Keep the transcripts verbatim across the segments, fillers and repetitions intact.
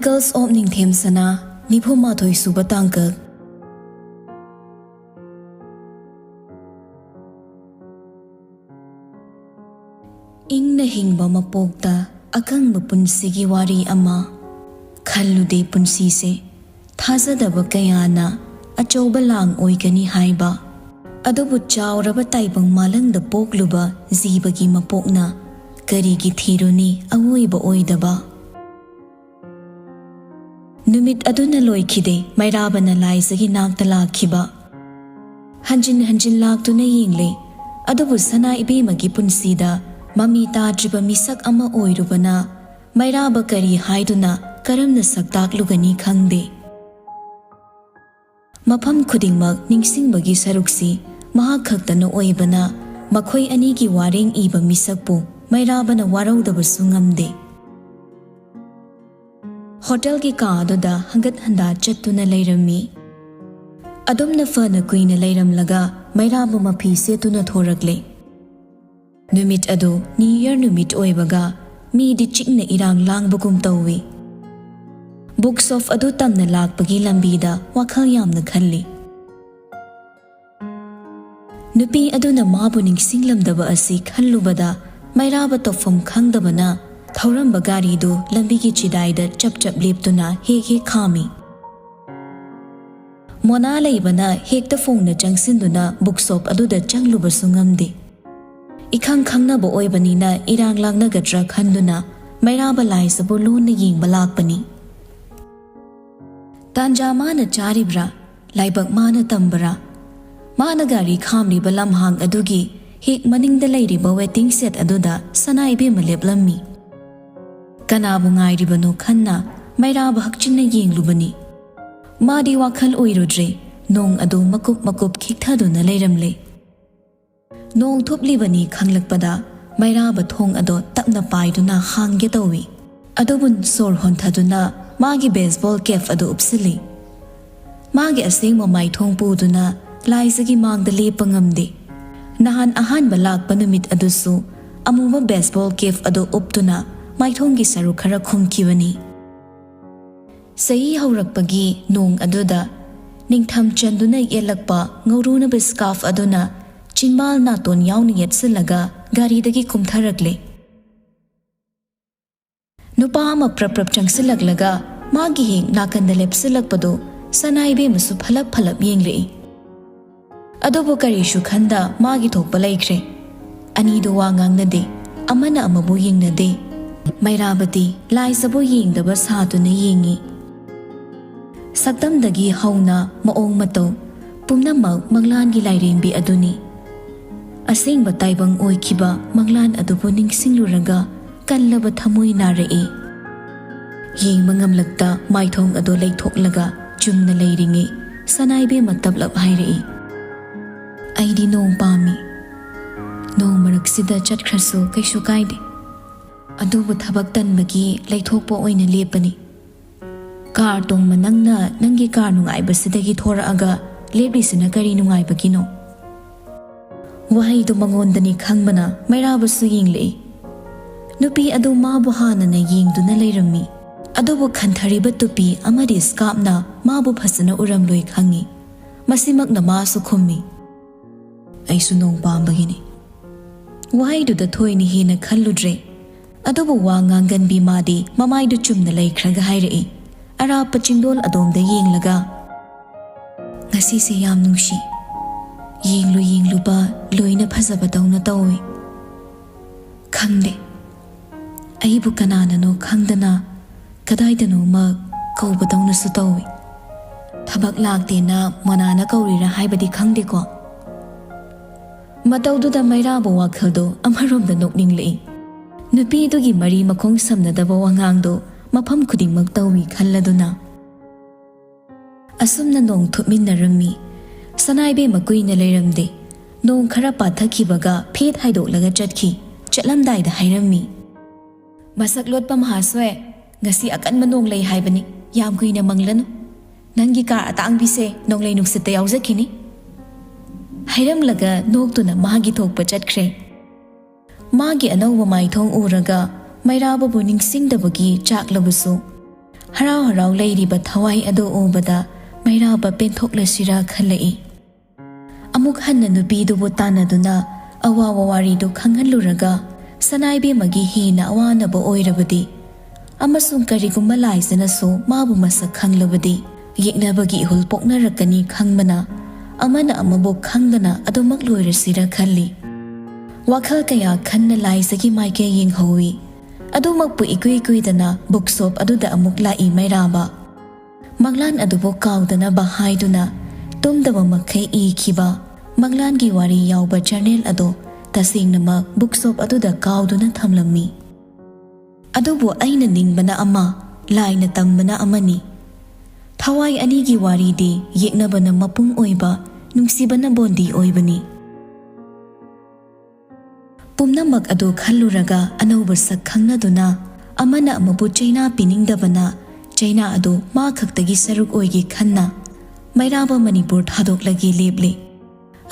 Curse of ꯅꯤꯡꯊꯦꯝ ꯁꯅꯥ, ꯅꯤꯐꯨ ꯃꯥꯊꯣꯏ ꯁꯨꯕ ꯇꯥꯡꯀꯛ꯫ ꯏꯪꯅ ꯍꯤꯡꯕ ꯃꯄꯣꯛꯇ ꯑꯀꯪꯕ ꯄꯨꯟꯁꯤꯒꯤ ꯋꯥꯔꯤ ꯑꯃ꯫ ꯈꯜꯂꯨꯗꯦ ꯄꯨꯟꯁꯤꯁꯦ ꯊꯥꯖꯗꯕ ꯀꯌꯥꯅ ꯑꯆꯧꯕ ꯂꯥꯡ ꯑꯣꯏꯒꯅꯤ ꯍꯥꯏꯕ꯫ ꯑꯗꯨꯕꯨ ꯆꯥꯎꯔꯕ ꯇꯥꯏꯕꯪ ꯃꯥꯂꯪꯗ ꯄꯣꯛꯂꯨꯕ ꯖꯤꯕꯒꯤ ꯃꯄꯣꯛꯅ ꯀꯔꯤꯒꯤ ꯊꯤꯔꯨꯅꯤ ꯑꯋꯣꯏꯕ ꯑꯣꯏꯗꯕ? ꯅꯨꯃꯤꯠ ꯑꯗꯨꯅ ꯂꯣꯏꯈꯤꯗꯦ, ꯃꯩꯔꯥꯕꯅ ꯂꯥꯏꯖꯒꯤ ꯅꯥꯛꯇ ꯂꯥꯛꯈꯤꯕ꯫ ꯍꯟꯖꯤꯟ ꯍꯟꯖꯤꯟ ꯂꯥꯛꯇꯨꯅ ꯌꯦꯡꯂꯦ, ꯑꯗꯨꯕꯨ ꯁꯅꯥ ꯏꯕꯦꯝꯃꯒꯤ ꯄꯨꯟꯁꯤꯗ ꯃꯃꯤ ꯇꯥꯗ꯭ꯔꯤꯕ ꯃꯤꯁꯛ ꯑꯃ ꯑꯣꯏꯔꯨꯕꯅ ꯃꯩꯔꯥꯕ ꯀꯔꯤ ꯍꯥꯏꯗꯨꯅ ꯀꯔꯝꯅ ꯁꯛꯇꯥꯛꯂꯨꯒꯅꯤ ꯈꯪꯗꯦ꯫ ꯃꯐꯝ ꯈꯨꯗꯤꯡꯃꯛ ꯅꯤꯡꯁꯤꯡꯕꯒꯤ ꯁꯔꯨꯛꯁꯤ ꯃꯍꯥꯛ ꯈꯛꯇꯅ ꯑꯣꯏꯕꯅ ꯃꯈꯣꯏ ꯑꯅꯤꯒꯤ ꯋꯥꯔꯦꯡ ꯏꯕ ꯃꯤꯁꯛꯄꯨ ꯃꯩꯔꯥꯕꯅ ꯋꯥꯔꯧꯗꯕꯁꯨ ꯉꯝꯗꯦ꯫ ꯍꯣꯇꯦꯜꯒꯤ ꯀꯥ ꯑꯗꯨꯗ ꯍꯪꯒꯠ ꯍꯟꯗꯥ ꯆꯠꯇꯨꯅ ꯂꯩꯔꯝꯃꯤ꯫ ꯑꯗꯨꯝꯅ ꯐꯅ ꯀꯨꯏꯅ ꯂꯩꯔꯝꯂꯒ ꯃꯩꯔꯥꯕ ꯃꯐꯤ ꯁꯦꯠꯇꯨꯅ ꯊꯣꯔꯛꯂꯦ꯫ ꯅꯨꯃꯤꯠ ꯑꯗꯨ New Year ꯅꯨꯃꯤꯠ ꯑꯣꯏꯕꯒ ꯃꯤꯗꯤ ꯆꯤꯛꯅ ꯏꯔꯥꯡ ꯂꯥꯡꯕꯒꯨꯝ ꯇꯧꯏ꯫ ꯕꯨꯛ ꯁꯣꯞ ꯑꯗꯨ ꯇꯝꯅ ꯂꯥꯛꯄꯒꯤ ꯂꯝꯕꯤꯗ ꯋꯥꯈꯜ ꯌꯥꯝꯅ ꯈꯜꯂꯤ꯫ ꯅꯨꯄꯤ ꯑꯗꯨꯅ ꯃꯥꯕꯨ ꯅꯤꯡꯁꯤꯡꯂꯝꯗꯕ ꯑꯁꯤ ꯈꯜꯂꯨꯕꯗ ꯃꯩꯔꯥꯕ ꯇꯧꯐꯝ ꯈꯪꯗꯕꯅ ꯊꯧꯔꯝꯕ ꯒꯥꯔꯤꯗꯨ ꯂꯝꯕꯤꯒꯤ ꯆꯤꯗꯥꯏꯗ ꯆꯞ ꯆꯞ ꯂꯦꯞꯇꯨꯅ ꯍꯦꯛ ꯍꯦꯛ ꯈꯥꯝꯃꯤ꯫ ꯃꯣꯅꯥ ꯂꯩꯕꯅ ꯍꯦꯛꯇ ꯐꯣꯡꯅ ꯆꯪꯁꯤꯟꯗꯨꯅ ꯕꯨꯛ ꯁꯣꯞ ꯑꯗꯨꯗ ꯆꯪꯂꯨꯕꯁꯨ ꯉꯝꯗꯦ꯫ ꯏꯈꯪ ꯈꯪꯅꯕ ꯑꯣꯏꯕꯅꯤꯅ ꯏꯔꯥꯡ ꯂꯥꯡꯅꯒꯗ꯭ꯔꯥ ꯈꯟꯗꯨꯅ ꯃꯩꯔꯥꯕ ꯂꯥꯏꯖꯕꯨ ꯂꯨꯅ ꯌꯦꯡꯕ ꯂꯥꯛꯄꯅꯤ꯫ ꯇꯥꯟꯖꯥ ꯃꯥꯅ ꯆꯥꯔꯤꯕ꯭ꯔꯥ, ꯂꯥꯏꯕꯛ ꯃꯥꯅ ꯇꯝꯕ꯭ꯔꯥ? ꯃꯥꯅ ꯒꯥꯔꯤ ꯈꯥꯝꯂꯤꯕ ꯂꯝꯍꯥꯡ ꯑꯗꯨꯒꯤ ꯍꯦꯛ ꯃꯅꯤꯡꯗ ꯂꯩꯔꯤꯕ ꯋꯦꯇꯤꯡ ꯁꯦꯠ ꯑꯗꯨꯗ ꯁꯅꯥ ꯏꯕꯦꯝꯃ ꯂꯦꯞꯂꯝꯃꯤ꯫ ꯀꯅꯥꯕꯨ ꯉꯥꯏꯔꯤꯕꯅꯣ ꯈꯟꯅ ꯃꯩꯔꯥꯕ ꯍꯛꯆꯤꯟꯅ ꯌꯦꯡꯂꯨꯕꯅꯤ꯫ ꯃꯥꯗꯤ ꯋꯥꯈꯜ ꯑꯣꯏꯔꯨꯗ꯭ꯔꯦ, ꯅꯣꯡ ꯑꯗꯨ ꯃꯀꯨꯞ ꯃꯀꯨꯞ ꯈꯤꯛꯊꯗꯨꯅ ꯂꯩꯔꯝꯂꯦ꯫ ꯅꯣꯡ ꯊꯨꯞꯂꯤꯕꯅꯤ ꯈꯪꯂꯛꯄꯗ ꯃꯩꯔꯥꯕ ꯊꯣꯡ ꯑꯗꯣ ꯇꯞꯅ ꯄꯥꯏꯗꯨꯅ ꯍꯥꯡꯒꯦ ꯇꯧꯏ꯫ ꯑꯗꯨꯕꯨ ꯁꯣꯔ ꯍꯣꯟꯊꯗꯨꯅ ꯃꯥꯒꯤ ꯕꯦꯁꯕꯣꯜ ꯀꯦꯞ ꯑꯗꯨ ꯎꯞꯁꯤꯜꯂꯤ꯫ ꯃꯥꯒꯤ ꯑꯁꯦꯡꯕ ꯃꯥꯏꯊꯣꯡ ꯄꯨꯗꯨꯅ ꯂꯥꯏꯖꯒꯤ ꯃꯥꯡꯗ ꯂꯦꯞꯄ ꯉꯝꯗꯦ꯫ ꯅꯍꯥꯟ ꯑꯍꯥꯟꯕ ꯂꯥꯛꯄ ꯅꯨꯃꯤꯠ ꯑꯗꯨꯁꯨ ꯑꯃꯨꯕ ꯕꯦꯁꯕꯣꯜ ꯀꯦꯞ ꯑꯗꯨ ꯎꯞꯇꯨꯅ ꯃꯥꯏꯊꯣꯡꯒꯤ ꯁꯔꯨꯛ ꯈꯔ ꯈꯨꯝꯈꯤꯕꯅꯤ꯫ ꯆꯍꯤ ꯍꯧꯔꯛꯄꯒꯤ ꯅꯣꯡ ꯑꯗꯨꯗ ꯅꯤꯡꯊꯝ ꯆꯟꯗꯨꯅ ꯌꯦꯠꯂꯛꯄ ꯉꯧꯔꯨꯅꯕ ꯁ꯭ꯀꯥꯔꯐ ꯑꯗꯨꯅ ꯆꯤꯟꯕꯥꯜ ꯅꯥꯇꯣꯟ ꯌꯥꯎꯅ ꯌꯦꯠꯁꯤꯜꯂꯒ ꯒꯥꯔꯤꯗꯒꯤ ꯀꯨꯝꯊꯔꯛꯂꯦ꯫ ꯅꯨꯄꯥ ꯑꯃ ꯄ꯭ꯔꯞ ꯄ꯭ꯔꯞ ꯆꯪꯁꯤꯜꯂꯛꯂꯒ ꯃꯥꯒꯤ ꯍꯦꯛ ꯅꯥꯀꯟꯗ ꯂꯦꯞꯁꯤꯜꯂꯛꯄꯗꯨ ꯁꯅꯥꯏꯕꯦꯝꯃꯁꯨ ꯐꯂꯞ ꯐꯂꯞ ꯌꯦꯡꯂꯛꯏ꯫ ꯑꯗꯨꯕꯨ ꯀꯔꯤꯁꯨ ꯈꯟꯗ ꯃꯥꯒꯤ ꯊꯣꯛꯄ ꯂꯩꯈ꯭ꯔꯦ꯫ ꯑꯅꯤꯗꯨ ꯋꯥ ꯉꯥꯡꯅꯗꯦ, ꯑꯃꯅ ꯑꯃꯕꯨ ꯌꯦꯡꯅꯗꯦ꯫ ꯃꯩꯔꯥꯕꯗꯤ ꯂꯥꯏꯖꯕꯨ ꯌꯦꯡꯗꯕ ꯁꯥꯗꯨꯅ ꯌꯦꯡꯉꯤ꯫ ꯁꯛꯇꯝꯗꯒꯤ ꯍꯧꯅ ꯃꯑꯣꯡ ꯃꯇꯧ ꯄꯨꯝꯅꯃꯛ ꯃꯪꯂꯥꯟꯒꯤ ꯂꯥꯏꯔꯦꯝꯕꯤ ꯑꯗꯨꯅꯤ꯫ ꯑꯁꯦꯡꯕ ꯇꯥꯏꯕꯪ ꯑꯣꯏꯈꯤꯕ ꯃꯪꯂꯥꯟ ꯑꯗꯨꯕꯨ ꯅꯤꯡꯁꯤꯡꯂꯨꯔꯒ ꯀꯜꯂꯕ ꯊꯃꯣꯏ ꯅꯥꯔꯛꯏ꯫ ꯌꯦꯡꯕ ꯉꯝꯂꯛꯇ ꯃꯥꯏꯊꯣꯡ ꯑꯗꯨ ꯂꯩꯊꯣꯛꯂꯒ ꯆꯨꯝꯅ ꯂꯩꯔꯤꯉꯩ ꯁꯅꯥꯏꯕꯦꯝꯃ ꯇꯞꯂꯞ ꯍꯥꯏꯔꯛꯏ, "ꯑꯩꯗꯤ ꯅꯣꯡ ꯄꯥꯝꯃꯤ꯫ ꯅꯣꯡ ꯃꯔꯛꯁꯤꯗ ꯆꯠꯈ꯭ꯔꯁꯨ ꯀꯩꯁꯨ ꯀꯥꯏꯗꯦ꯫ ꯑꯗꯨꯕꯨ ꯊꯕꯛ ꯇꯟꯕꯒꯤ ꯂꯩꯊꯣꯛꯄ ꯑꯣꯏꯅ ꯂꯦꯞꯄꯅꯤ꯫ ꯀꯥꯔ ꯇꯣꯡꯕ ꯅꯪꯅ ꯅꯪꯒꯤ ꯀꯥꯔ ꯅꯨꯡꯉꯥꯏꯕꯁꯤꯗꯒꯤ ꯊꯣꯔꯛꯑꯒ ꯂꯦꯞꯂꯤꯁꯤꯅ ꯀꯔꯤ ꯅꯨꯡꯉꯥꯏꯕꯒꯤꯅꯣ?" ꯋꯥꯍꯩꯗꯨ ꯃꯉꯣꯟꯗꯅꯤ ꯈꯪꯕꯅ ꯃꯩꯔꯥꯕꯁꯨ ꯌꯦꯡꯂꯛꯏ꯫ ꯅꯨꯄꯤ ꯑꯗꯨ ꯃꯥꯕꯨ ꯍꯥꯟꯅꯅ ꯌꯦꯡꯗꯨꯅ ꯂꯩꯔꯝꯃꯤ꯫ ꯑꯗꯨꯕꯨ ꯈꯟꯊꯔꯤꯕ ꯇꯨꯄꯤ ꯑꯃꯗꯤ ꯁ꯭ꯀꯥꯔꯞꯅ ꯃꯥꯕꯨ ꯐꯖꯅ ꯎꯔꯝꯂꯣꯏ ꯈꯪꯉꯤ꯫ ꯃꯁꯤꯃꯛꯅ ꯃꯥꯁꯨ ꯈꯨꯝꯃꯤ, "ꯑꯩꯁꯨ ꯅꯣꯡ ꯄꯥꯝꯕꯒꯤꯅꯤ"꯫ ꯋꯥꯍꯩꯗꯨꯗ ꯊꯣꯏꯅ ꯍꯦꯟꯅ ꯈꯜꯂꯨꯗ꯭ꯔꯦ꯫ ꯑꯗꯨꯕꯨ ꯋꯥ ꯉꯥꯡꯒꯟꯕꯤ ꯃꯥꯗꯤ ꯃꯃꯥꯏꯗꯨ ꯆꯨꯝꯅ ꯂꯩꯈ꯭ꯔꯒ ꯍꯥꯏꯔꯛꯏ, ꯑꯔꯥꯞꯄ ꯆꯤꯡꯗꯣꯜ ꯑꯗꯣꯝꯗ ꯌꯦꯡꯂꯒ, "ꯉꯁꯤꯁꯦ ꯌꯥꯝ ꯅꯨꯡꯁꯤ꯫ ꯌꯦꯡꯂꯨ ꯌꯦꯡꯂꯨꯕ ꯂꯣꯏꯅ ꯐꯖꯕꯗꯧꯅ ꯇꯧꯏ꯫ ꯈꯪꯗꯦ, ꯑꯩꯕꯨ ꯀꯅꯥꯅꯅꯣ ꯈꯪꯗꯅ ꯀꯗꯥꯏꯗꯅꯣꯃ ꯀꯧꯕꯗꯧꯅꯁꯨ ꯇꯧꯏ꯫ ꯊꯕꯛ ꯂꯥꯛꯇꯦꯅ ꯃꯣꯅꯥꯅ ꯀꯧꯔꯤꯔꯥ ꯍꯥꯏꯕꯗꯤ ꯈꯪꯗꯦꯀꯣ"꯫ ꯃꯇꯧꯗꯨꯗ ꯃꯩꯔꯥꯕ ꯋꯥꯈꯜꯗꯣ ꯑꯃꯔꯣꯝꯗ ꯅꯣꯛꯅꯤꯡꯂꯛꯏ꯫ ꯅꯨꯄꯤꯗꯨꯒꯤ ꯃꯔꯤ ꯃꯈꯣꯡ ꯁꯝꯅꯗꯕ ꯋꯥꯉꯥꯡꯗꯣ ꯃꯐꯝ ꯈꯨꯗꯤꯡꯃꯛ ꯇꯧꯏ ꯈꯜꯂꯗꯨꯅ꯫ ꯑꯁꯨꯝꯅ ꯅꯣꯡ ꯊꯨꯞꯃꯤꯟꯅꯔꯝꯃꯤ꯫ ꯁꯅꯥꯏꯕꯦꯝꯃ ꯀꯨꯏꯅ ꯂꯩꯔꯝꯗꯦ꯫ ꯅꯣꯡ ꯈꯔ ꯄꯥꯊꯈꯤꯕꯒ ꯐꯦꯠ ꯍꯥꯏꯗꯣꯛꯂꯒ ꯆꯠꯈꯤ꯫ ꯆꯠꯂꯝꯗꯥꯏꯗ ꯍꯥꯏꯔꯝꯃꯤ, "ꯃꯁꯛ ꯂꯣꯠꯄ ꯃꯍꯥꯁꯣꯏ, ꯉꯁꯤ ꯑꯀꯟꯕ ꯅꯣꯡ ꯂꯩ ꯍꯥꯏꯕꯅꯤ, ꯌꯥꯝ ꯀꯨꯏꯅ ꯃꯪꯂꯅꯨ꯫ ꯅꯪꯒꯤ ꯀꯥꯔ ꯑꯇꯥꯡꯕꯤꯁꯦ ꯅꯣꯡꯂꯩ ꯅꯨꯡꯁꯤꯠꯇ ꯌꯥꯎꯖꯈꯤꯅꯤ"꯫ ꯍꯥꯏꯔꯝꯂꯒ ꯅꯣꯛꯇꯨꯅ ꯃꯥꯒꯤ ꯊꯣꯛꯄ ꯆꯠꯈ꯭ꯔꯦ꯫ ꯃꯥꯒꯤ ꯑꯅꯧꯕ ꯃꯥꯏꯊꯣꯡ ꯎꯔꯒ ꯃꯩꯔꯥꯕꯕꯨ ꯅꯤꯡꯁꯤꯡꯗꯕꯒꯤ ꯆꯥꯛꯂꯕꯁꯨ, ꯍꯔꯥꯎ ꯍꯔꯥꯎ ꯂꯩꯔꯤꯕ ꯊꯋꯥꯏ ꯑꯗꯨ ꯎꯕꯗ ꯃꯩꯔꯥꯕ ꯄꯦꯟꯊꯣꯛꯂꯁꯤꯔꯥ ꯈꯜꯂꯛꯏ꯫ ꯑꯃꯨꯛ ꯍꯟꯅ ꯅꯨꯄꯤꯗꯨꯕꯨ ꯇꯥꯟꯅꯗꯨꯅ ꯑꯋꯥꯕ ꯋꯥꯔꯤꯗꯨ ꯈꯪꯍꯜꯂꯨꯔꯒ, ꯁꯅꯥꯏꯕꯦꯝꯃꯒꯤ ꯍꯦꯟꯅ ꯑꯋꯥꯅꯕ ꯑꯣꯏꯔꯕꯗꯤ ꯑꯃꯁꯨꯡ ꯀꯔꯤꯒꯨꯝꯕ ꯂꯥꯏꯖꯅꯁꯨ ꯃꯥꯕꯨ ꯃꯁꯛ ꯈꯪꯂꯕꯗꯤ, ꯌꯦꯛꯅꯕꯒꯤ ꯏꯍꯨꯜ ꯄꯣꯛꯅꯔꯛꯀꯅꯤ ꯈꯪꯕꯅ ꯑꯃꯅ ꯑꯃꯕꯨ ꯈꯪꯗꯅ ꯑꯗꯨꯃꯛ ꯂꯣꯏꯔꯁꯤꯔ ꯈꯜꯂꯤ꯫ ꯋꯥꯈꯜ ꯀꯌꯥ ꯈꯟꯅ ꯂꯥꯏꯖꯒꯤ ꯃꯥꯏꯀꯩ ꯌꯦꯡꯍꯧꯏ꯫ ꯑꯗꯨꯃꯛꯄꯨ ꯏꯀꯨꯏ ꯀꯨꯏꯗꯅ book shop ꯑꯗꯨꯗ ꯑꯃꯨꯛ ꯂꯥꯛꯏ ꯃꯩꯔꯥꯕ꯫ ꯃꯪꯂꯥꯟ ꯑꯗꯨꯕꯨ ꯀꯥꯎꯗꯅꯕ ꯍꯥꯏꯗꯨꯅ ꯇꯨꯝꯗꯕ ꯃꯈꯩ ꯏꯈꯤꯕ ꯃꯪꯂꯥꯟꯒꯤ ꯋꯥꯔꯤ ꯌꯥꯎꯕ journal ꯑꯗꯨ ꯇꯁꯦꯡꯅꯃꯛ book shop ꯑꯗꯨꯗ ꯀꯥꯎꯗꯨꯅ ꯊꯝꯂꯝꯃꯤ꯫ ꯑꯗꯨꯕꯨ ꯑꯩꯅ ꯅꯤꯡꯕꯅ ꯑꯃ, ꯂꯥꯏꯅ ꯇꯝꯕꯅ ꯑꯃꯅꯤ꯫ ꯊꯋꯥꯏ ꯑꯅꯤꯒꯤ ꯋꯥꯔꯤꯗꯤ ꯌꯦꯛꯅꯕꯅ ꯃꯄꯨꯡ ꯑꯣꯏꯕ, ꯅꯨꯡꯁꯤꯕꯅ ꯕꯣꯟꯗꯤ ꯑꯣꯏꯕꯅꯤ꯫ ꯄꯨꯝꯅꯃꯛ ꯑꯗꯨ ꯈꯜꯂꯨꯔꯒ ꯑꯅꯧꯕ ꯁꯛ ꯈꯪꯅꯗꯨꯅ ꯑꯃꯅ ꯑꯃꯕꯨ ꯆꯩꯅꯥ ꯄꯤꯅꯤꯡꯗꯕꯅ ꯆꯩꯅꯥ ꯑꯗꯨ ꯃꯥ ꯈꯛꯇꯒꯤ ꯁꯔꯨꯛ ꯑꯣꯏꯒꯦ ꯈꯟꯅ ꯃꯩꯔꯥꯕ ꯃꯅꯤꯄꯨꯔ ꯊꯥꯗꯣꯛꯂꯒꯦ ꯂꯦꯞꯂꯦ꯫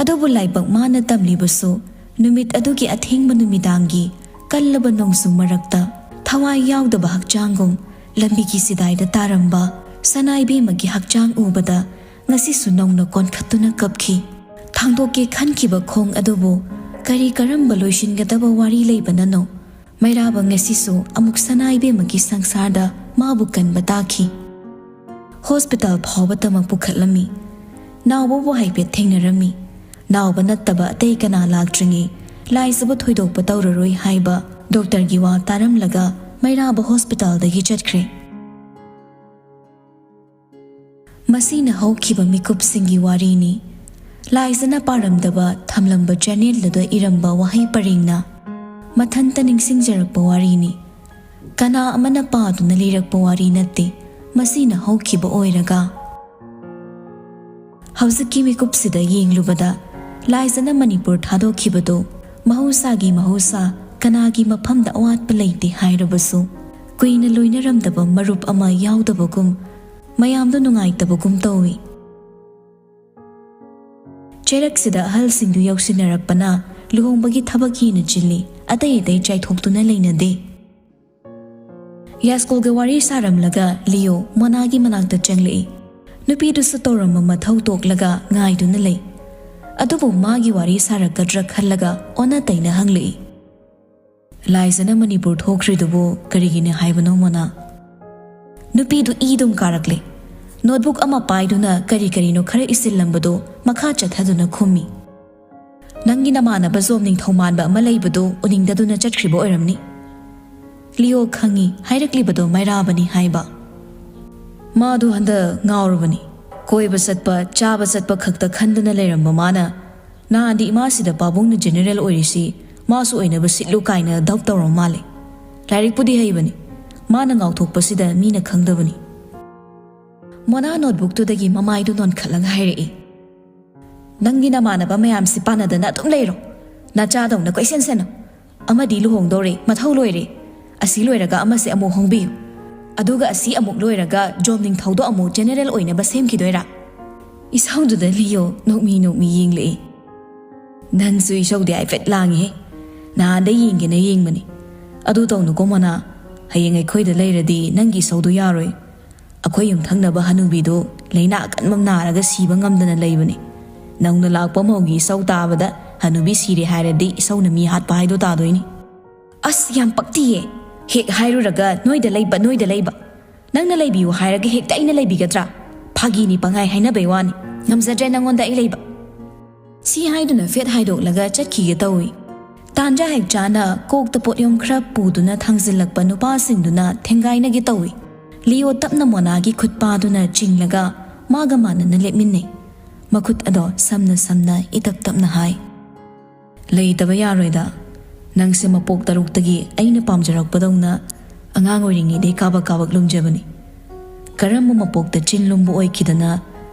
ꯑꯗꯨꯕꯨ ꯂꯥꯏꯕꯛ ꯃꯥꯅ ꯇꯝꯂꯤꯕꯁꯨ ꯅꯨꯃꯤꯠ ꯑꯗꯨꯒꯤ ꯑꯊꯦꯡꯕ ꯅꯨꯃꯤꯗꯥꯡꯒꯤ ꯀꯜꯂꯕ ꯅꯣꯡꯖꯨ ꯃꯔꯛꯇ ꯊꯋꯥꯏ ꯌꯥꯎꯗꯕ ꯍꯛꯆꯥꯡꯒꯨꯝ ꯂꯝꯕꯤꯒꯤ ꯁꯤꯗꯥꯏꯗ ꯇꯥꯔꯝꯕ ꯁꯅꯥꯏꯕꯦꯝꯃꯒꯤ ꯍꯛꯆꯥꯡ ꯎꯕꯗ ꯉꯁꯤꯁꯨ ꯅꯧꯅ ꯀꯣꯟꯈꯠꯇꯨꯅ ꯀꯞꯈꯤ꯫ ꯊꯥꯡꯗꯣꯛꯀꯦ ꯈꯟꯈꯤꯕ ꯈꯣꯡ ꯑꯗꯨꯕꯨ ꯀꯔꯤ ꯀꯔꯝꯕ ꯂꯣꯏꯁꯤꯟꯒꯗꯕ ꯋꯥꯔꯤ ꯂꯩꯕꯅꯅꯣ? ꯃꯩꯔꯥꯕ ꯉꯁꯤꯁꯨ ꯑꯃꯨꯛ ꯁꯅꯥꯏꯕꯦꯝꯃꯒꯤ ꯁꯪꯁꯥꯔꯗ ꯃꯥꯕꯨ ꯀꯟꯕ ꯇꯥꯈꯤ꯫ ꯍꯣꯁꯄꯤꯇꯥꯜ ꯐꯥꯎꯕ ꯇꯃꯛ ꯄꯨꯈꯠꯂꯝꯃꯤ꯫ ꯅꯥꯎꯕꯕꯨ ꯍꯥꯏꯐꯦꯠ ꯊꯦꯡꯅꯔꯝꯃꯤ꯫ ꯅꯥꯎꯕ ꯅꯠꯇꯕ ꯑꯇꯩ ꯀꯅꯥ ꯂꯥꯛꯇ꯭ꯔꯤꯉꯩ ꯂꯥꯏꯖꯕ ꯊꯣꯏꯗꯣꯛꯄ ꯇꯧꯔꯔꯣꯏ ꯍꯥꯏꯕ ꯗꯣꯛꯇꯔꯒꯤ ꯋꯥ ꯇꯥꯔꯝꯂꯒ ꯃꯩꯔꯥꯕ ꯍꯣꯁꯄꯤꯇꯥꯜꯗꯒꯤ ꯆꯠꯈ꯭ꯔꯦ꯫ ꯃꯁꯤꯅ ꯍꯧꯈꯤꯕ ꯃꯤꯀꯨꯞꯁꯤꯡꯒꯤ ꯋꯥꯔꯤꯅꯤ꯫ ꯂꯥꯏꯖꯅ ꯄꯥꯔꯝꯗꯕ ꯊꯝꯂꯝꯕ journal ꯑꯗꯨꯗ ꯏꯔꯝꯕ ꯋꯥꯍꯩ ꯄꯔꯦꯡꯅ ꯃꯊꯟꯇ ꯅꯤꯡꯁꯤꯡꯖꯔꯛꯄ ꯋꯥꯔꯤꯅꯤ꯫ ꯀꯅꯥ ꯑꯃꯅ ꯄꯥꯗꯨꯅ ꯂꯤꯔꯛꯄ ꯋꯥꯔꯤ ꯅꯠꯇꯦ, ꯃꯁꯤꯅ ꯍꯧꯈꯤꯕ ꯑꯣꯏꯔꯒ꯫ ꯍꯧꯖꯤꯛꯀꯤ ꯃꯤꯀꯨꯞꯁꯤꯗ ꯌꯦꯡꯂꯨꯕꯗ ꯂꯥꯏꯖꯅ ꯃꯅꯤꯄꯨꯔ ꯊꯥꯗꯣꯛꯈꯤꯕꯗꯨ ꯃꯍꯧꯁꯥꯒꯤ ꯃꯍꯧꯁꯥ, ꯀꯅꯥꯒꯤ ꯃꯐꯝꯗ ꯑꯋꯥꯠꯄ ꯂꯩꯇꯦ ꯍꯥꯏꯔꯕꯁꯨ, ꯀꯨꯏꯅ ꯂꯣꯏꯅꯔꯝꯗꯕ ꯃꯔꯨꯞ ꯑꯃ ꯌꯥꯎꯗꯕꯒꯨꯝ, ꯃꯌꯥꯝꯗꯨ ꯅꯨꯡꯉꯥꯏꯇꯕꯒꯨꯝ ꯇꯧꯏ꯫ ꯆꯩꯔꯛꯁꯤꯗ ꯑꯍꯜꯁꯤꯡꯗꯨ ꯌꯧꯁꯤꯟꯅꯔꯛꯄꯅ ꯂꯨꯍꯣꯡꯕꯒꯤ ꯊꯕꯛ ꯍꯦꯟꯅ ꯆꯤꯜꯂꯤ, ꯑꯇꯩ ꯑꯇꯩ ꯆꯥꯏꯊꯣꯛꯇꯨꯅ ꯂꯩꯅꯗꯦ꯫ ꯌꯥꯏꯁ꯭ꯀꯨꯜꯒ ꯋꯥꯔꯤ ꯁꯥꯔꯝꯂꯒ ꯂꯤꯌꯣ ꯃꯣꯅꯥꯒꯤ ꯃꯅꯥꯛꯇ ꯆꯪꯂꯛꯏ꯫ ꯅꯨꯄꯤꯗꯨꯁꯨ ꯇꯧꯔꯝꯕ ꯃꯊꯧ ꯇꯣꯛꯂꯒ ꯉꯥꯏꯗꯨꯅ ꯂꯩ꯫ ꯑꯗꯨꯕꯨ ꯃꯥꯒꯤ ꯋꯥꯔꯤ ꯁꯥꯔꯛꯀꯗ꯭ꯔꯥ ꯈꯜꯂꯒ ꯑꯣꯟꯅ ꯇꯩꯅ ꯍꯪꯂꯛꯏ꯫ "ꯂꯥꯏꯖꯅ ꯃꯅꯤꯄꯨꯔ ꯊꯣꯛꯈ꯭ꯔꯤꯗꯨꯕꯨ ꯀꯔꯤꯒꯤꯅꯤ ꯍꯥꯏꯕꯅꯣ, ꯃꯣꯅꯥ?" ꯅꯨꯄꯤꯗꯨ ꯏ ꯑꯗꯨꯝ ꯀꯥꯔꯛꯂꯦ꯫ ꯅꯣꯠꯕꯨꯛ ꯑꯃ ꯄꯥꯏꯗꯨꯅ ꯀꯔꯤ ꯀꯔꯤꯅꯣ ꯈꯔ ꯏꯁꯤꯜꯂꯝꯕꯗꯨ ꯃꯈꯥ ꯆꯠꯊꯗꯨꯅ ꯈꯨꯝꯃꯤ꯫ "ꯅꯪꯒꯤ ꯅꯃꯥꯟꯅꯕ ꯖꯣꯝ ꯅꯤꯡꯊꯧ ꯃꯥꯟꯕ ꯑꯃ ꯂꯩꯕꯗꯨ ꯎꯅꯤꯡꯗꯗꯨꯅ ꯆꯠꯈ꯭ꯔꯤꯕ ꯑꯣꯏꯔꯝꯅꯤ꯫" ꯂꯤꯌꯣ ꯈꯪꯏ, ꯍꯥꯏꯔꯛꯂꯤꯕꯗꯣ ꯃꯩꯔꯥꯕꯅꯤ ꯍꯥꯏꯕ꯫ "ꯃꯥꯗꯨ ꯍꯟꯗꯛ ꯉꯥꯎꯔꯕꯅꯤ꯫ ꯀꯣꯏꯕ ꯆꯠꯄ, ꯆꯥꯕ ꯆꯠꯄ ꯈꯛꯇ ꯈꯟꯗꯨꯅ ꯂꯩꯔꯝꯕ ꯃꯥꯅ ꯅꯍꯥꯟꯗꯤ ꯏꯃꯥꯁꯤꯗ ꯄꯥꯕꯨꯡꯅ ꯖꯦꯅꯦꯔꯦꯜ ꯑꯣꯏꯔꯤꯁꯤ ꯃꯥꯁꯨ ꯑꯣꯏꯅꯕ ꯁꯤꯠꯂꯨ ꯀꯥꯏꯅ ꯗꯥꯎꯠ ꯇꯧꯔꯝ ꯃꯥꯜꯂꯦ꯫ ꯂꯥꯏꯔꯤꯛꯄꯨꯗꯤ ꯍꯩꯕꯅꯤ, ꯃꯥꯅ ꯉꯥꯎꯊꯣꯛꯄꯁꯤꯗ ꯃꯤꯅ ꯈꯪꯗꯕꯅꯤ꯫" ꯃꯣꯅꯥ ꯅꯣꯠꯕꯨꯛꯇꯨꯗꯒꯤ ꯃꯃꯥꯏꯗꯨ ꯅꯣꯟꯈꯠꯂꯒ ꯍꯥꯏꯔꯛꯏ, "ꯅꯪꯒꯤ ꯅꯃꯥꯟꯅꯕ ꯃꯌꯥꯝꯁꯤ ꯄꯥꯟꯅꯗꯅ ꯑꯗꯨꯝ ꯂꯩꯔꯣ꯫ ꯅꯆꯥꯗꯧꯅ ꯀꯣꯏꯁꯦꯟ ꯁꯦꯟꯅꯧ꯫ ꯑꯃꯗꯤ ꯂꯨꯍꯣꯡꯗꯧꯔꯦ, ꯃꯊꯧ ꯂꯣꯏꯔꯦ꯫ ꯑꯁꯤ ꯂꯣꯏꯔꯒ ꯑꯃꯁꯦ ꯑꯃꯨꯛ ꯍꯣꯡꯕꯤꯌꯨ꯫ ꯑꯗꯨꯒ ꯑꯁꯤ ꯑꯃꯨꯛ ꯂꯣꯏꯔꯒ ꯖꯣꯝ ꯅꯤꯡꯊꯧꯗꯣ ꯑꯃꯨꯛ ꯖꯦꯅꯦꯔꯦꯜ ꯑꯣꯏꯅꯕ ꯁꯦꯝꯈꯤꯗꯣꯏꯔꯥ?" ꯏꯁꯧꯗꯨꯗ ꯂꯤꯌꯣ ꯅꯣꯛꯃꯤ ꯅꯣꯛꯃꯤ ꯌꯦꯡꯂꯛꯏ꯫ "ꯅꯪꯁꯨ ꯏꯁꯧꯗꯤ ꯍꯥꯏꯐꯦꯠ ꯂꯥꯡꯉꯤꯍꯦ꯫ ꯅꯍꯥꯟꯗꯩ ꯌꯦꯡꯒꯦꯅ ꯌꯦꯡꯕꯅꯤ꯫ ꯑꯗꯨ ꯇꯧꯅꯨꯀꯣ ꯃꯣꯅꯥ, ꯍꯌꯦꯡ ꯑꯩꯈꯣꯏꯗ ꯂꯩꯔꯗꯤ ꯅꯪꯒꯤ ꯏꯁꯧꯗꯣ ꯌꯥꯔꯣꯏ꯫ ꯑꯩꯈꯣꯏ ꯌꯨꯝꯊꯪꯅꯕ ꯍꯅꯨꯕꯤꯗꯨ ꯂꯥꯏꯅꯥ ꯑꯀꯟꯕ ꯅꯥꯔꯒ ꯁꯤꯕ ꯉꯝꯗꯅ ꯂꯩꯕꯅꯤ꯫ ꯅꯧꯅ ꯂꯥꯛꯄ ꯃꯧꯒꯤ ꯏꯁꯧ ꯇꯥꯕꯗ ꯍꯅꯨꯕꯤ ꯁꯤꯔꯦ ꯍꯥꯏꯔꯗꯤ ꯏꯁꯧꯅ ꯃꯤ ꯍꯥꯠꯄ ꯍꯥꯏꯗꯣ ꯇꯥꯗꯣꯏꯅꯤ꯫" "ꯑꯁ, ꯌꯥꯝ ꯄꯛꯇꯤꯌꯦ꯫ ꯍꯦꯛ ꯍꯥꯏꯔꯨꯔꯒ ꯅꯣꯏꯗ ꯂꯩꯕ, ꯅꯣꯏꯗ ꯂꯩꯕ꯫ ꯅꯪꯅ ꯂꯩꯕꯤꯌꯨ ꯍꯥꯏꯔꯒ ꯍꯦꯛꯇ ꯑꯩꯅ ꯂꯩꯕꯤꯒꯗ꯭ꯔꯥ? ꯐꯥꯒꯤꯅꯤ, ꯄꯪꯍꯥꯏ ꯍꯥꯏꯅꯕꯩ ꯋꯥꯅꯤ꯫ ꯉꯝꯖꯗ꯭ꯔꯦ ꯅꯪꯉꯣꯟꯗ ꯑꯩ ꯂꯩꯕ꯫" ꯁꯤ ꯍꯥꯏꯗꯨꯅ ꯐꯦꯠ ꯍꯥꯏꯗꯣꯛꯂꯒ ꯆꯠꯈꯤꯒꯦ ꯇꯧꯏ꯫ ꯇꯥꯟꯖꯥ ꯍꯦꯛ ꯆꯥꯅ ꯀꯣꯛꯇ ꯄꯣꯠꯌꯣꯝ ꯈꯔ ꯄꯨꯗꯨꯅ ꯊꯥꯡꯖꯤꯜꯂꯛꯄ ꯅꯨꯄꯥꯁꯤꯡꯗꯨꯅ ꯊꯦꯡꯒꯥꯏꯅꯒꯦ ꯇꯧꯏ꯫ ꯂꯤꯌꯣ ꯇꯞꯅ ꯃꯣꯅꯥꯒꯤ ꯈꯨꯠ ꯄꯥꯗꯨꯅ ꯆꯤꯡꯂꯒ ꯃꯥꯒ ꯃꯥꯟꯅꯅ ꯂꯦꯞꯃꯤꯟꯅꯩ꯫ ꯃꯈꯨꯠ ꯑꯗꯣ ꯁꯝꯅ ꯁꯝꯅ ꯏꯇꯞ ꯇꯞꯅ ꯍꯥꯏ, "ꯂꯩꯇꯕ ꯌꯥꯔꯣꯏꯗ꯫ ꯅꯪꯁꯦ ꯃꯄꯣꯛ ꯇꯔꯨꯛꯇꯒꯤ ꯑꯩꯅ ꯄꯥꯝꯖꯔꯛꯄꯗꯧꯅ ꯑꯉꯥꯡ ꯑꯣꯏꯔꯤꯉꯩꯗꯩ ꯀꯥꯕꯛ ꯀꯥꯕꯛ ꯂꯨꯝꯖꯕꯅꯤ꯫ ꯀꯔꯝꯕ ꯃꯄꯣꯛꯇ ꯆꯤꯟ ꯂꯨꯝꯕ ꯑꯣꯏꯈꯤꯗꯅ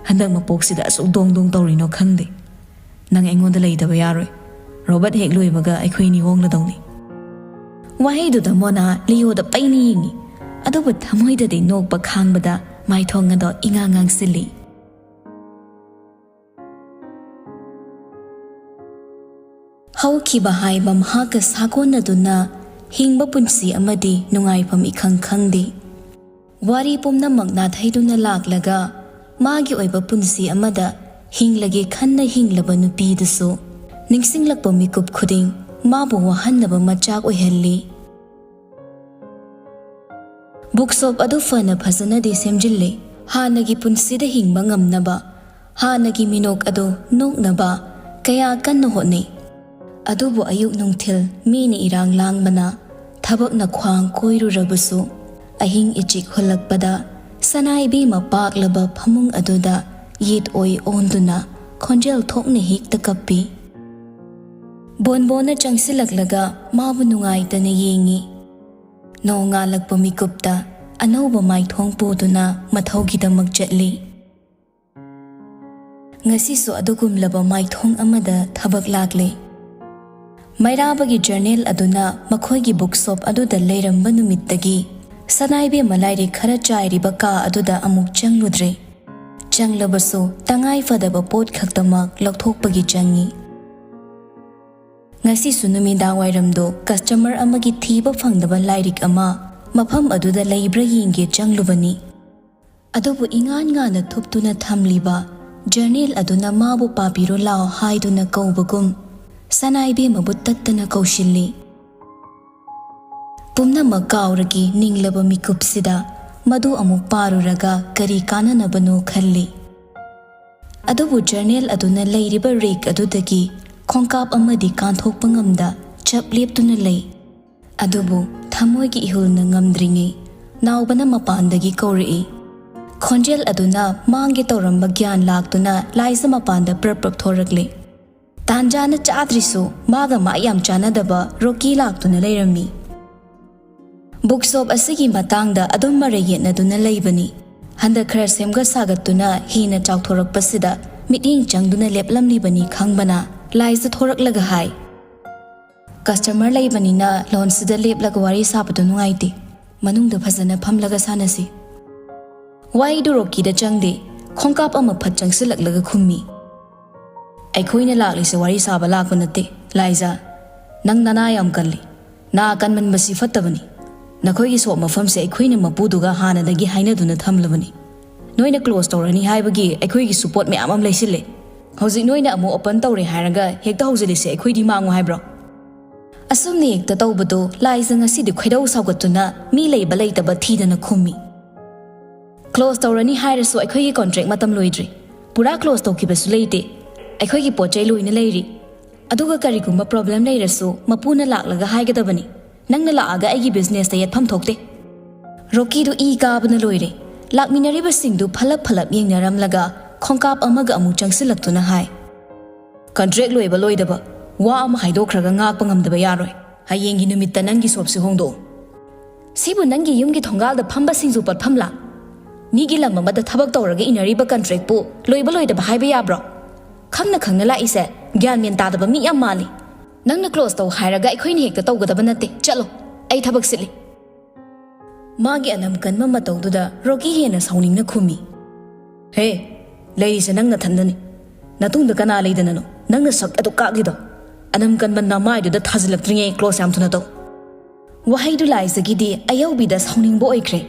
ꯍꯟꯗꯛ ꯃꯄꯣꯛꯁꯤꯗ ꯑꯁꯨꯛ ꯗꯣꯡ ꯗꯣꯡ ꯇꯧꯔꯤꯅꯣ ꯈꯪꯗꯦ꯫ ꯅꯪ ꯑꯩꯉꯣꯟꯗ ꯂꯩꯇꯕ ꯌꯥꯔꯣꯏ꯫ ꯔꯣꯕꯔꯠ ꯍꯦꯛ ꯂꯣꯏꯕꯒ ꯑꯩꯈꯣꯏꯅꯤ ꯍꯣꯡꯂꯗꯧꯅꯤ꯫" ꯋꯥꯍꯩꯗꯨꯗ ꯃꯣꯅꯥ ꯂꯤꯌꯣꯗ ꯄꯩꯅ ꯌꯦꯡꯉꯤ꯫ ꯑꯗꯨꯕꯨ ꯊꯃꯣꯏꯗꯗꯤ ꯅꯣꯛꯄ ꯈꯥꯡꯕꯗ ꯃꯥꯏꯊꯣꯡ ꯑꯗꯣ ꯏꯉꯥꯡ ꯉꯥꯡꯁꯤꯜꯂꯤ꯫ ꯍꯧꯈꯤꯕ ꯍꯥꯏꯕ ꯃꯍꯥꯛꯀ ꯁꯥꯒꯣꯟꯅꯗꯨꯅ ꯍꯤꯡꯕ ꯄꯨꯟꯁꯤ ꯑꯃꯗꯤ ꯅꯨꯡꯉꯥꯏꯐꯝ ꯏꯈꯪ ꯈꯪꯗꯦ꯫ ꯋꯥꯔꯤ ꯄꯨꯝꯅꯃꯛ ꯅꯥꯊꯩꯗꯨꯅ ꯂꯥꯛꯂꯒ ꯃꯥꯒꯤ ꯑꯣꯏꯕ ꯄꯨꯟꯁꯤ ꯑꯃꯗ ꯍꯤꯡꯂꯒꯦ ꯈꯟꯅ ꯍꯤꯡꯂꯕ ꯅꯨꯄꯤꯗꯨꯁꯨ ꯅꯤꯡꯁꯤꯡꯂꯛꯄ ꯃꯤꯀꯨꯞ ꯈꯨꯗꯤꯡ ꯃꯥꯕꯨ ꯋꯥꯍꯟꯅꯕ ꯃꯆꯥꯛ ꯑꯣꯏꯍꯜꯂꯤ꯫ ꯕꯨꯛ ꯁꯣꯞ ꯑꯗꯨ ꯐꯅ ꯐꯖꯅꯗꯤ ꯁꯦꯝꯖꯤꯜꯂꯤ꯫ ꯍꯥꯟꯅꯒꯤ ꯄꯨꯟꯁꯤꯗ ꯍꯤꯡꯕ ꯉꯝꯅꯕ, ꯍꯥꯟꯅꯒꯤ ꯃꯤꯅꯣꯛ ꯑꯗꯨ ꯅꯣꯛꯅꯕ ꯀꯌꯥ ꯀꯟꯅ ꯍꯣꯠꯅꯩ꯫ ꯑꯗꯨꯕꯨ ꯑꯌꯨꯛ ꯅꯨꯡꯊꯤꯜ ꯃꯤꯅ ꯏꯔꯥꯡ ꯂꯥꯡꯕꯅ, ꯊꯕꯛꯅ ꯈ꯭ꯋꯥꯡ ꯀꯣꯏꯔꯨꯔꯕꯁꯨ, ꯑꯍꯤꯡ ꯏꯆꯤꯛ ꯍꯨꯜꯂꯛꯄꯗ ꯁꯅꯥ ꯏꯕꯦꯝꯃ ꯄꯥꯛꯂꯕ ꯐꯃꯨꯡ ꯑꯗꯨꯗ ꯌꯦꯠ ꯑꯣꯏ ꯑꯣꯟꯗꯨꯅ ꯈꯣꯟꯖꯦꯜ ꯊꯣꯛꯅ ꯍꯦꯛꯇ ꯀꯞꯄꯤ꯫ ꯕꯣꯟꯕꯣꯟꯅ ꯆꯪꯁꯤꯜꯂꯛꯂꯒ ꯃꯥꯕꯨ ꯅꯨꯡꯉꯥꯏꯇꯅ ꯌꯦꯡꯉꯤ꯫ ꯅꯣꯡꯉꯥꯜꯂꯛꯄ ꯃꯤꯀꯨꯞꯇ ꯑꯅꯧꯕ ꯃꯥꯏꯊꯣꯡ ꯄꯨꯗꯨꯅ ꯃꯊꯧꯒꯤꯗꯃꯛ ꯆꯠꯂꯤ꯫ ꯉꯁꯤꯁꯨ ꯑꯗꯨꯒꯨꯝꯂꯕ ꯃꯥꯏꯊꯣꯡ ꯑꯃꯗ ꯊꯕꯛ ꯂꯥꯛꯂꯦ꯫ ꯃꯩꯔꯥꯕꯒꯤ ꯖꯔꯅꯦꯜ ꯑꯗꯨꯅ ꯃꯈꯣꯏꯒꯤ ꯕꯨꯛ ꯁꯣꯞ ꯑꯗꯨꯗ ꯂꯩꯔꯝꯕ ꯅꯨꯃꯤꯠꯇꯒꯤ ꯁꯅꯥꯏꯕꯦꯝꯃ ꯂꯥꯏꯔꯤꯛ ꯈꯔ ꯆꯥꯏꯔꯤꯕ ꯀꯥ ꯑꯗꯨꯗ ꯑꯃꯨꯛ ꯆꯪꯂꯨꯗ꯭ꯔꯦ꯫ ꯆꯪꯂꯕꯁꯨ ꯇꯉꯥꯏ ꯐꯗꯕ ꯄꯣꯠ ꯈꯛꯇꯃꯛ ꯂꯧꯊꯣꯛꯄꯒꯤ ꯆꯪꯉꯤ꯫ ꯉꯁꯤꯁꯨ ꯅꯨꯃꯤꯗꯥꯡꯋꯥꯏꯔꯝꯗꯣ ꯀꯁꯇꯃꯔ ꯑꯃꯒꯤ ꯊꯤꯕ ꯐꯪꯗꯕ ꯂꯥꯏꯔꯤꯛ ꯑꯃ ꯃꯐꯝ ꯑꯗꯨꯗ ꯂꯩꯕ꯭ꯔꯥ ꯌꯦꯡꯒꯦ ꯆꯪꯂꯨꯕꯅꯤ꯫ ꯑꯗꯨꯕꯨ ꯏꯉꯥꯟ ꯉꯥꯟꯅ ꯊꯨꯞꯇꯨꯅ ꯊꯝꯂꯤꯕ ꯖꯔꯅꯦꯜ ꯑꯗꯨꯅ ꯃꯥꯕꯨ ꯄꯥꯕꯤꯔꯣ ꯂꯥꯎ ꯍꯥꯏꯗꯨꯅ ꯀꯧꯕꯒꯨꯝ ꯁꯅꯥꯏꯕꯦꯝꯃꯕꯨ ꯇꯠꯇꯅ ꯀꯧꯁꯤꯜꯂꯤ꯫ ꯄꯨꯝꯅꯃꯛ ꯀꯥꯎꯔꯒꯤ ꯅꯤꯡꯂꯕ ꯃꯤꯀꯨꯞꯁꯤꯗ ꯃꯗꯨ ꯑꯃꯨꯛ ꯄꯥꯔꯨꯔꯒ ꯀꯔꯤ ꯀꯥꯟꯅꯅꯕꯅꯣ ꯈꯜꯂꯤ꯫ ꯑꯗꯨꯕꯨ ꯖꯔꯅꯦꯜ ꯑꯗꯨꯅ ꯂꯩꯔꯤꯕ ꯔꯦꯛ ꯑꯗꯨꯗꯒꯤ ꯈꯣꯡꯀꯥꯞ ꯑꯃꯗꯤ ꯀꯥꯟꯊꯣꯛꯄ ꯉꯝꯗ ꯆꯞ ꯂꯦꯞꯇꯨꯅ ꯂꯩ꯫ ꯑꯗꯨꯕꯨ ꯊꯃꯣꯏꯒꯤ ꯏꯍꯨꯜꯅ ꯉꯝꯗ꯭ꯔꯤꯉꯩ ꯅꯥꯎꯕꯅ ꯃꯄꯥꯟꯗꯒꯤ ꯀꯧꯔꯛꯏ꯫ ꯈꯣꯟꯖꯦꯜ ꯑꯗꯨꯅ ꯃꯥꯡꯒꯦ ꯇꯧꯔꯝꯕ ꯒ꯭ꯌꯥꯟ ꯂꯥꯛꯇꯨꯅ ꯂꯥꯏꯖ ꯃꯄꯥꯟꯗ ꯄ꯭ꯔꯞ ꯄ꯭ꯔꯞ ꯊꯣꯔꯛꯂꯦ꯫ ꯇꯥꯟꯖꯥꯅ ꯆꯥꯗ꯭ꯔꯤꯁꯨ ꯃꯥꯒ ꯃꯥ ꯌꯥꯝ ꯆꯥꯟꯅꯗꯕ ꯔꯣꯀꯤ ꯂꯥꯛꯇꯨꯅ ꯂꯩꯔꯝꯃꯤ꯫ ꯕꯨꯛ ꯁꯣꯞ ꯑꯁꯤꯒꯤ ꯃꯇꯥꯡꯗ ꯑꯗꯨꯝ ꯃꯔꯩ ꯌꯦꯠꯅꯗꯨꯅ ꯂꯩꯕꯅꯤ꯫ ꯍꯟꯗꯛ ꯈꯔ ꯁꯦꯝꯒꯠ ꯁꯥꯒꯠꯇꯨꯅ ꯍꯦꯟꯅ ꯆꯥꯎꯊꯣꯔꯛꯄꯁꯤꯗ ꯃꯤꯠꯌꯦꯡ ꯆꯪꯗꯨꯅ ꯂꯦꯞꯂꯝꯂꯤꯕꯅꯤ ꯈꯪꯕꯅ ꯂꯥꯏꯖ ꯊꯣꯔꯛꯂꯒ ꯍꯥꯏ, "ꯀꯁꯇꯃꯔ ꯂꯩꯕꯅꯤꯅ ꯂꯣꯟꯁꯤꯗ ꯂꯦꯞꯂꯒ ꯋꯥꯔꯤ ꯁꯥꯕꯗꯨ ꯅꯨꯡꯉꯥꯏꯇꯦ꯫ ꯃꯅꯨꯡꯗ ꯐꯖꯅ ꯐꯝꯂꯒ ꯁꯥꯟꯅꯁꯤ꯫" ꯋꯥꯍꯩꯗꯨ ꯔꯣꯀꯤꯗ ꯆꯪꯗꯦ꯫ ꯈꯣꯡꯀꯥꯞ ꯑꯃ ꯐꯠ ꯆꯪꯁꯤꯜꯂꯛꯂꯒ ꯈꯨꯝꯃꯤ, "ꯑꯩꯈꯣꯏꯅ ꯂꯥꯛꯂꯤꯁꯦ ꯋꯥꯔꯤ ꯁꯥꯕ ꯂꯥꯛꯄ ꯅꯠꯇꯦ, ꯂꯥꯏꯖꯥ꯫ ꯅꯪ ꯅꯅꯥ ꯌꯥꯝ ꯀꯜꯂꯤ꯫ ꯅꯥ ꯀꯟꯃꯟꯕꯁꯤ ꯐꯠꯇꯕꯅꯤ꯫ ꯅꯈꯣꯏꯒꯤ ꯁꯣꯞ ꯃꯐꯝꯁꯦ ꯑꯩꯈꯣꯏꯅ ꯃꯄꯨꯗꯨꯒ ꯍꯥꯟꯅꯗꯒꯤ ꯍꯥꯏꯅꯗꯨꯅ ꯊꯝꯂꯕꯅꯤ꯫ ꯅꯣꯏꯅ ꯀ꯭ꯂꯣꯖ ꯇꯧꯔꯅꯤ ꯍꯥꯏꯕꯒꯤ ꯑꯩꯈꯣꯏꯒꯤꯁꯨ ꯄꯣꯠ ꯃꯌꯥꯝ ꯑꯃ ꯂꯩꯁꯤꯜꯂꯦ꯫ ꯍꯧꯖꯤꯛ ꯅꯣꯏꯅ ꯑꯃꯨꯛ ꯑꯣꯄꯟ ꯇꯧꯔꯦ ꯍꯥꯏꯔꯒ ꯍꯦꯛꯇ ꯍꯧꯖꯤꯜꯂꯤꯁꯦ ꯑꯩꯈꯣꯏꯗꯤ ꯃꯥꯡꯉꯨ ꯍꯥꯏꯕ꯭ꯔꯣ? ꯑꯁꯨꯝꯅ ꯍꯦꯛꯇ ꯇꯧꯕꯗꯣ ꯂꯥꯏꯖ ꯉꯁꯤꯗꯤ ꯈꯣꯏꯗꯧ ꯁꯥꯎꯒꯠꯇꯨꯅ ꯃꯤ ꯂꯩꯕ ꯂꯩꯇꯕ ꯊꯤꯗꯅ ꯈꯨꯝꯃꯤ꯫ ꯀ꯭ꯂꯣꯖ ꯇꯧꯔꯅꯤ ꯍꯥꯏꯔꯁꯨ ꯑꯩꯈꯣꯏꯒꯤ ꯀꯣꯟꯇ꯭ꯔꯦꯛ ꯃꯇꯝ ꯂꯣꯏꯗ꯭ꯔꯤ꯫ ꯄꯨꯔꯥ ꯀ꯭ꯂꯣꯖ ꯇꯧꯈꯤꯕꯁꯨ ꯂꯩꯇꯦ꯫ ꯑꯩꯈꯣꯏꯒꯤ ꯄꯣꯠ ꯆꯩ ꯂꯣꯏꯅ ꯂꯩꯔꯤ꯫ ꯑꯗꯨꯒ ꯀꯔꯤꯒꯨꯝꯕ ꯄ꯭ꯔꯣꯕ꯭ꯂꯦꯝ ꯂꯩꯔꯁꯨ ꯃꯄꯨꯅ ꯂꯥꯛꯂꯒ ꯍꯥꯏꯒꯗꯕꯅꯤ꯫ ꯅꯪꯅ ꯂꯥꯛꯑꯒ ꯑꯩꯒꯤ ꯕꯤꯖꯤꯅꯦꯁꯇ ꯌꯦꯠꯐꯝ ꯊꯣꯛꯇꯦ꯫ ꯔꯣꯀꯤꯗꯨ ꯏ ꯀꯥꯕꯅ ꯂꯣꯏꯔꯦ꯫ ꯂꯥꯛꯃꯤꯟꯅꯔꯤꯕꯁꯤꯡꯗꯨ ꯐꯂꯞ ꯐꯂꯞ ꯌꯦꯡꯅꯔꯝꯂꯒ ꯈꯣꯡꯀꯥꯞ ꯑꯃꯒ ꯑꯃꯨꯛ ꯆꯪꯁꯤꯜꯂꯛꯇꯨꯅ ꯍꯥꯏ, ꯀꯟꯇ꯭ꯔꯦꯛ ꯂꯣꯏꯕ ꯂꯣꯏꯗꯕ ꯋꯥ ꯑꯃ ꯍꯥꯏꯗꯣꯛꯈ꯭ꯔꯒ ꯉꯥꯛꯄ ꯉꯝꯗꯕ ꯌꯥꯔꯣꯏ꯫ ꯍꯌꯦꯡꯒꯤ ꯅꯨꯃꯤꯠꯇ ꯅꯪꯒꯤ ꯁꯣꯞꯁꯤ ꯍꯣꯡꯗꯣꯛꯎ꯫ ꯁꯤꯕꯨ ꯅꯪꯒꯤ ꯌꯨꯝꯒꯤ ꯊꯣꯡꯒꯥꯜꯗ ꯐꯝꯕ ꯁꯤꯡꯖꯨ ꯄꯠꯐꯝꯂꯥ? ꯃꯤꯒꯤ ꯂꯝ ꯑꯃꯗ ꯊꯕꯛ ꯇꯧꯔꯒ ꯏꯅꯔꯤꯕ ꯀꯟꯇ꯭ꯔꯦꯛꯄꯨ ꯂꯣꯏꯕ ꯂꯣꯏꯗꯕ ꯍꯥꯏꯕ ꯌꯥꯕ꯭ꯔꯣ? ꯈꯪꯅ ꯈꯪꯅ ꯂꯥꯛꯏꯁꯦ ꯒ꯭ꯌꯥꯟ ꯃꯦꯟ ꯇꯥꯗꯕ ꯃꯤ ꯌꯥꯝ ꯃꯥꯜꯂꯤ꯫ ꯅꯪꯅ ꯀ꯭ꯂꯣꯖ ꯇꯧ ꯍꯥꯏꯔꯒ ꯑꯩꯈꯣꯏꯅ ꯍꯦꯛꯇ ꯇꯧꯒꯗꯕ ꯅꯠꯇꯦ꯫ ꯆꯠꯂꯣ, ꯑꯩ ꯊꯕꯛ ꯁꯤꯠꯂꯤ꯫ ꯃꯥꯒꯤ ꯑꯅꯝ ꯀꯟꯕ ꯃꯇꯧꯗꯨꯗ ꯔꯣꯀꯤ ꯍꯦꯟꯅ ꯁꯥꯎꯅꯤꯡꯅ ꯈꯨꯝꯃꯤ, ꯍꯦ, ꯂꯩꯔꯤꯁꯦ ꯅꯪ ꯅꯊꯟꯗꯅꯤ꯫ ꯅꯇꯨꯡꯗ ꯀꯅꯥ ꯂꯩꯗꯅꯅꯣ ꯅꯪꯅ ꯁꯛ ꯑꯗꯨ ꯀꯥꯛꯂꯤꯗꯣ? ꯑꯅꯝ ꯀꯟꯕ ꯅꯃꯥꯏꯗꯨꯗ ꯊꯥꯖꯤꯜꯂꯛꯇ꯭ꯔꯤꯉꯩ ꯀ꯭ꯂꯣꯖ ꯌꯥꯝ ꯊꯨꯅ ꯇꯧ꯫ ꯋꯥꯍꯩꯗꯨ ꯂꯥꯏꯖꯒꯤꯗꯤ ꯑꯌꯧꯕꯤꯗ ꯁꯥꯎꯅꯤꯡꯕ ꯑꯣꯏꯈ꯭ꯔꯦ꯫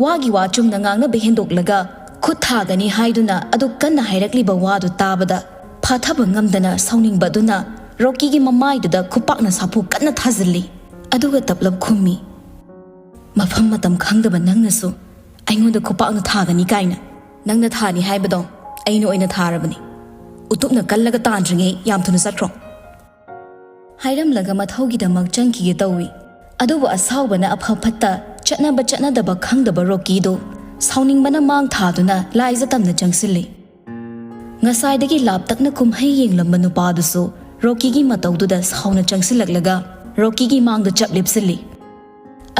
ꯋꯥꯒꯤ ꯋꯥ ꯆꯨꯝꯅ ꯉꯥꯡꯅꯕ ꯍꯦꯟꯗꯣꯛꯂꯒ ꯈꯨꯠ ꯊꯥꯒꯅꯤ ꯍꯥꯏꯗꯨꯅ ꯑꯗꯨꯛ ꯀꯟꯅ ꯍꯥꯏꯔꯛꯂꯤꯕ ꯋꯥꯗꯨ ꯇꯥꯕꯗ ꯐꯥꯊꯕ ꯉꯝꯗꯅ ꯁꯥꯎꯅꯤꯡꯕ ꯑꯗꯨꯅ ꯔꯣꯀꯤꯒꯤ ꯃꯃꯥꯏꯗꯨꯗ ꯈꯨꯄꯥꯛꯅ ꯁꯥꯐꯨ ꯀꯟꯅ ꯊꯥꯖꯤꯜꯂꯤ꯫ ꯑꯗꯨꯒ ꯇꯞꯂꯞ ꯈꯨꯝꯃꯤ, ꯃꯐꯝ ꯃꯇꯝ ꯈꯪꯗꯕ ꯅꯪꯅꯁꯨ ꯑꯩꯉꯣꯟꯗ ꯈꯨꯄꯥꯛꯅ ꯊꯥꯒꯅꯤ ꯀꯥꯏꯅ꯫ ꯅꯪꯅ ꯊꯥꯅꯤ ꯍꯥꯏꯕꯗꯣ ꯑꯩꯅ ꯑꯣꯏꯅ ꯊꯥꯔꯕꯅꯤ꯫ ꯎꯇꯨꯞꯅ ꯀꯜꯂꯒ ꯇꯥꯟꯗ꯭ꯔꯤꯉꯩ ꯌꯥꯝ ꯊꯨꯅ ꯆꯠꯈ꯭ꯔꯣ꯫ ꯍꯥꯏꯔꯝꯂꯒ ꯃꯊꯧꯒꯤꯗꯃꯛ ꯆꯪꯈꯤꯒꯦ ꯇꯧꯏ꯫ ꯑꯗꯨꯕꯨ ꯑꯁꯥꯎꯕꯅ ꯑꯐ ꯐꯠꯇ ꯆꯠꯅꯕ ꯆꯠꯅꯗꯕ ꯈꯪꯗꯕ ꯔꯣꯀꯤꯗꯨ ꯁꯥꯎꯅꯤꯡꯕꯅ ꯃꯥꯡ ꯊꯥꯗꯨꯅ ꯂꯥꯏꯖ ꯇꯝꯅ ꯆꯪꯁꯤꯜꯂꯤ꯫ ꯉꯁꯥꯏꯗꯒꯤ ꯂꯥꯞꯇꯛꯅ ꯀꯨꯝꯍꯩ ꯌꯦꯡꯂꯝꯕ ꯅꯨꯄꯥꯗꯨꯁꯨ ꯔꯣꯀꯤꯒꯤ ꯃꯇꯧꯗꯨꯗ ꯁꯥꯎꯅ ꯆꯪꯁꯤꯜꯂꯛꯂꯒ ꯔꯣꯀꯤꯒꯤ ꯃꯥꯡꯗ ꯆꯞ ꯂꯦꯞꯁꯤꯜꯂꯤ꯫